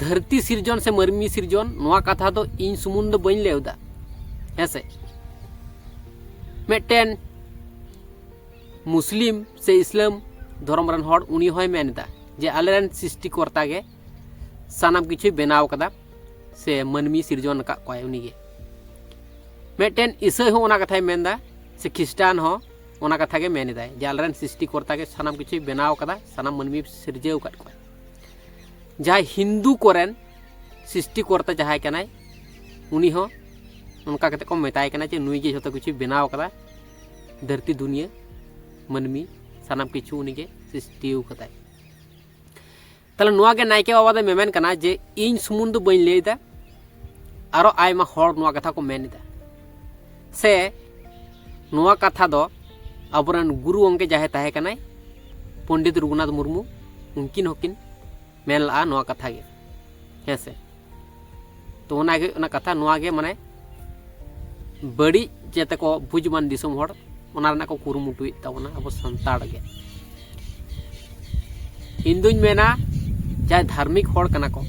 ᱫᱷᱟᱹᱨᱛᱤ ᱥᱤᱨᱡᱚᱱ ᱥᱮ ᱢᱟᱹᱱᱢᱤ ᱥᱤᱨᱡᱚᱱ, ᱱᱚᱣᱟ ᱠᱟᱛᱷᱟ ᱫᱚ ᱤᱧ ᱥᱩᱢᱩᱝ ᱫᱚ ᱵᱟᱹᱧ ᱞᱟᱹᱭ ᱮᱫᱟ, ᱦᱮᱸ ᱥᱮ? ᱢᱤᱫᱴᱮᱱ ᱢᱩᱥᱞᱤᱢ ᱥᱮ ᱤᱥᱞᱟᱢ ᱫᱷᱚᱨᱚᱢ ᱨᱮᱱ ᱦᱚᱲ, ᱩᱱᱤ ᱦᱚᱸᱭ ᱢᱮᱱ ᱮᱫᱟ ᱡᱮ ᱟᱞᱮᱨᱮᱱ ᱥᱨᱤᱥᱴᱤᱠᱚᱨᱛᱟ ᱜᱮ ᱥᱟᱱᱟᱢ ᱠᱤᱪᱷᱩᱭ ᱵᱮᱱᱟᱣ ᱠᱟᱫᱟ, ᱥᱮ ᱢᱟᱹᱱᱢᱤ ᱥᱤᱨᱡᱚᱱ ᱟᱠᱟᱫ ᱠᱚᱣᱟᱭ ᱩᱱᱤᱜᱮ᱾ ᱢᱤᱫᱴᱮᱱ ᱤᱥᱟᱹᱭ ᱦᱚᱸ ᱚᱱᱟ ᱠᱟᱛᱷᱟᱭ ᱢᱮᱱᱫᱟ, ᱥᱮ ᱠᱷᱨᱤᱥᱴᱟᱱ ᱦᱚᱸ ᱚᱱᱟ ᱠᱟᱛᱷᱟ ᱜᱮ ᱢᱮᱱ ᱮᱫᱟᱭ ᱡᱮ ᱟᱞᱮᱨᱮᱱ ᱥᱨᱤᱥᱴᱤᱠᱚᱨᱛᱟ ᱜᱮ ᱥᱟᱱᱟᱢ ᱠᱤᱪᱷᱩᱭ ᱵᱮᱱᱟᱣ ᱟᱠᱟᱫᱟ, ᱥᱟᱱᱟᱢ ᱢᱟᱹᱱᱢᱤ ᱥᱤᱨᱡᱟᱹᱣ ᱟᱠᱟᱫ ᱠᱚᱣᱟᱭ᱾ ᱡᱟᱦᱟᱸᱭ ᱦᱤᱱᱫᱩ ᱠᱚᱨᱮᱱ ᱥᱨᱤᱥᱴᱤᱠᱚᱨᱛᱟ ᱡᱟᱦᱟᱸᱭ ᱠᱟᱱᱟᱭ, ᱩᱱᱤ ᱦᱚᱸ ᱚᱱᱠᱟ ᱠᱟᱛᱮ ᱠᱚ ᱢᱮᱛᱟᱭ ᱠᱟᱱᱟ ᱡᱮ ᱱᱩᱭ ᱜᱮ ᱡᱷᱚᱛᱚ ᱠᱤᱪᱷᱩᱭ ᱵᱮᱱᱟᱣ ᱟᱠᱟᱫᱟ, ᱫᱷᱟᱹᱨᱛᱤ ᱫᱩᱱᱤᱭᱟᱹ, ᱢᱟᱹᱱᱢᱤ, ᱥᱟᱱᱟᱢ ᱠᱤᱪᱷᱩ ᱩᱱᱤᱜᱮ ᱥᱨᱤᱥᱴᱤ ᱟᱠᱟᱫᱟᱭ᱾ ᱛᱟᱦᱞᱮ ᱱᱚᱣᱟ ᱜᱮ ᱱᱟᱭᱠᱮ ᱵᱟᱵᱟ ᱫᱚᱭ ᱢᱮᱢᱮᱱ ᱠᱟᱱᱟ ᱡᱮ ᱤᱧ ᱥᱩᱢᱩᱝ ᱫᱚ ᱵᱟᱹᱧ ᱞᱟᱹᱭᱫᱟ, ᱟᱨᱚ ᱟᱭᱢᱟ ᱦᱚᱲ ᱱᱚᱣᱟ ᱠᱟᱛᱷᱟ ᱠᱚ ᱢᱮᱱ ᱮᱫᱟ᱾ ᱥᱮ ᱱᱚᱣᱟ ᱠᱟᱛᱷᱟ ᱫᱚ ᱟᱵᱚᱨᱮᱱ ᱜᱩᱨᱩ ᱜᱚᱢᱠᱮ ᱡᱟᱦᱟᱸᱭ ᱛᱟᱦᱮᱸ ᱠᱟᱱᱟᱭ, ᱯᱚᱱᱰᱤᱛ ᱨᱚᱜᱷᱩᱱᱟᱛᱷ ᱢᱩᱨᱢᱩ, ᱩᱱᱠᱤᱱ ᱦᱚᱸᱠᱤᱱ ᱢᱮᱱ ᱞᱟᱜᱼᱟ ᱱᱚᱣᱟ ᱠᱟᱛᱷᱟ ᱜᱮ᱾ ᱦᱮᱸ ᱥᱮ? ᱛᱚ ᱚᱱᱟᱜᱮ ᱚᱱᱟ ᱠᱟᱛᱷᱟ, ᱱᱚᱣᱟ ᱜᱮ ᱢᱟᱱᱮ ᱵᱟᱹᱲᱤᱡ ᱡᱟᱛᱮ ᱠᱚ ᱵᱩᱡᱽ ᱢᱟᱱ ᱫᱤᱥᱚᱢ ᱦᱚᱲ, ᱚᱱᱟ ᱨᱮᱱᱟᱜ ᱠᱚ ᱠᱩᱨᱩᱢᱩᱴᱩᱭᱮᱫ ᱛᱟᱵᱚᱱᱟ ᱟᱵᱚ ᱥᱟᱱᱛᱟᱲ ᱜᱮ᱾ ᱤᱧ ᱫᱩᱧ ᱢᱮᱱᱟ, ᱡᱟᱦᱟᱸᱭ ᱫᱷᱟᱨᱢᱤᱠ ᱦᱚᱲ ᱠᱟᱱᱟ ᱠᱚ,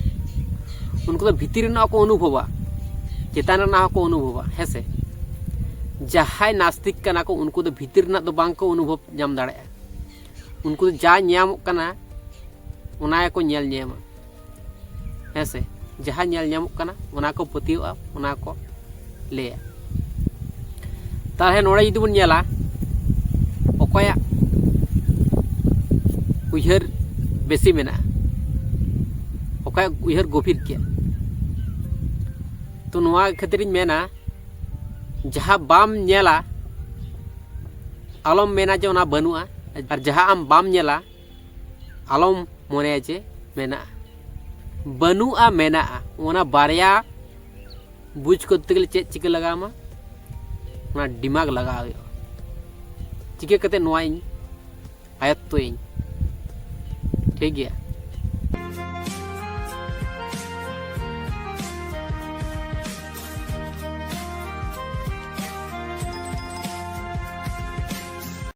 ᱩᱱᱠᱩ ᱫᱚ ᱵᱷᱤᱛᱤᱨ ᱨᱮᱱᱟᱜ ᱠᱚ ᱚᱱᱩᱵᱷᱚᱵᱟ, ᱪᱮᱛᱟᱱ ᱨᱮᱱᱟᱜ ᱦᱚᱸᱠᱚ ᱚᱱᱩᱵᱷᱚᱵᱟ᱾ ᱦᱮᱸ ᱥᱮ? ᱡᱟᱦᱟᱸᱭ ᱱᱟᱥᱛᱤᱠ ᱠᱟᱱᱟ ᱠᱚ, ᱩᱱᱠᱩ ᱫᱚ ᱵᱷᱤᱛᱤᱨ ᱨᱮᱱᱟᱜ ᱫᱚ ᱵᱟᱝ ᱠᱚ ᱚᱱᱩᱵᱷᱚᱵ ᱧᱟᱢ ᱫᱟᱲᱮᱭᱟᱜᱼᱟ᱾ ᱩᱱᱠᱩ ᱫᱚ ᱡᱟ ᱧᱟᱢᱚᱜ ᱠᱟᱱᱟ, ᱚᱱᱟ ᱜᱮᱠᱚ ᱧᱮᱞ ᱧᱟᱢᱟ᱾ ᱦᱮᱸ ᱥᱮ? ᱡᱟᱦᱟᱸ ᱧᱮᱞ ᱧᱟᱢᱚᱜ ᱠᱟᱱᱟ, ᱚᱱᱟ ᱠᱚ ᱯᱟᱹᱛᱭᱟᱹᱣᱟᱜᱼᱟ, ᱚᱱᱟ ᱠᱚ ᱞᱟᱹᱭᱟ᱾ ᱛᱟᱦᱚᱞᱮ ᱱᱚᱰᱮ ᱡᱩᱫᱤ ᱵᱚᱱ ᱧᱮᱞᱟ, ᱚᱠᱚᱭᱟᱜ ᱩᱭᱦᱟᱹᱨ ᱵᱮᱥᱤ ᱢᱮᱱᱟᱜᱼᱟ, ᱚᱠᱚᱭᱟᱜ ᱩᱭᱦᱟᱹᱨ ᱜᱚᱵᱷᱤᱨ ᱜᱮᱭᱟ, ᱛᱚ ᱱᱚᱣᱟ ᱠᱷᱟᱹᱛᱤᱨᱤᱧ ᱢᱮᱱᱟ, ᱡᱟᱦᱟᱸ ᱵᱟᱢ ᱧᱮᱞᱟ, ᱟᱞᱚᱢ ᱢᱮᱱᱟ ᱡᱮ ᱚᱱᱟ ᱵᱟᱹᱱᱩᱜᱼᱟ, ᱟᱨ ᱡᱟᱦᱟᱸ ᱟᱢ ᱵᱟᱢ ᱧᱮᱞᱟ, ᱟᱞᱚᱢ ᱢᱚᱱᱮᱭᱟ ᱡᱮ ᱢᱮᱱᱟᱜᱼᱟ᱾ ᱵᱟᱹᱱᱩᱜᱼᱟ, ᱢᱮᱱᱟᱜᱼᱟ, ᱚᱱᱟ ᱵᱟᱨᱭᱟ ᱵᱩᱡᱽ ᱠᱚᱨᱛᱮ ᱜᱮᱞᱮ ᱪᱮᱫ ᱪᱤᱠᱟᱹ ᱞᱟᱜᱟᱣ ᱟᱢᱟ? ᱚᱱᱟ ᱫᱤᱢᱟᱜᱽ ᱞᱟᱜᱟᱣ ᱦᱩᱭᱩᱜᱼᱟ᱾ ᱪᱤᱠᱟᱹ ᱠᱟᱛᱮ ᱱᱚᱣᱟ ᱤᱧ ᱟᱭᱚᱛᱛᱚᱭᱟᱹᱧ? ᱴᱷᱤᱠ ᱜᱮᱭᱟ,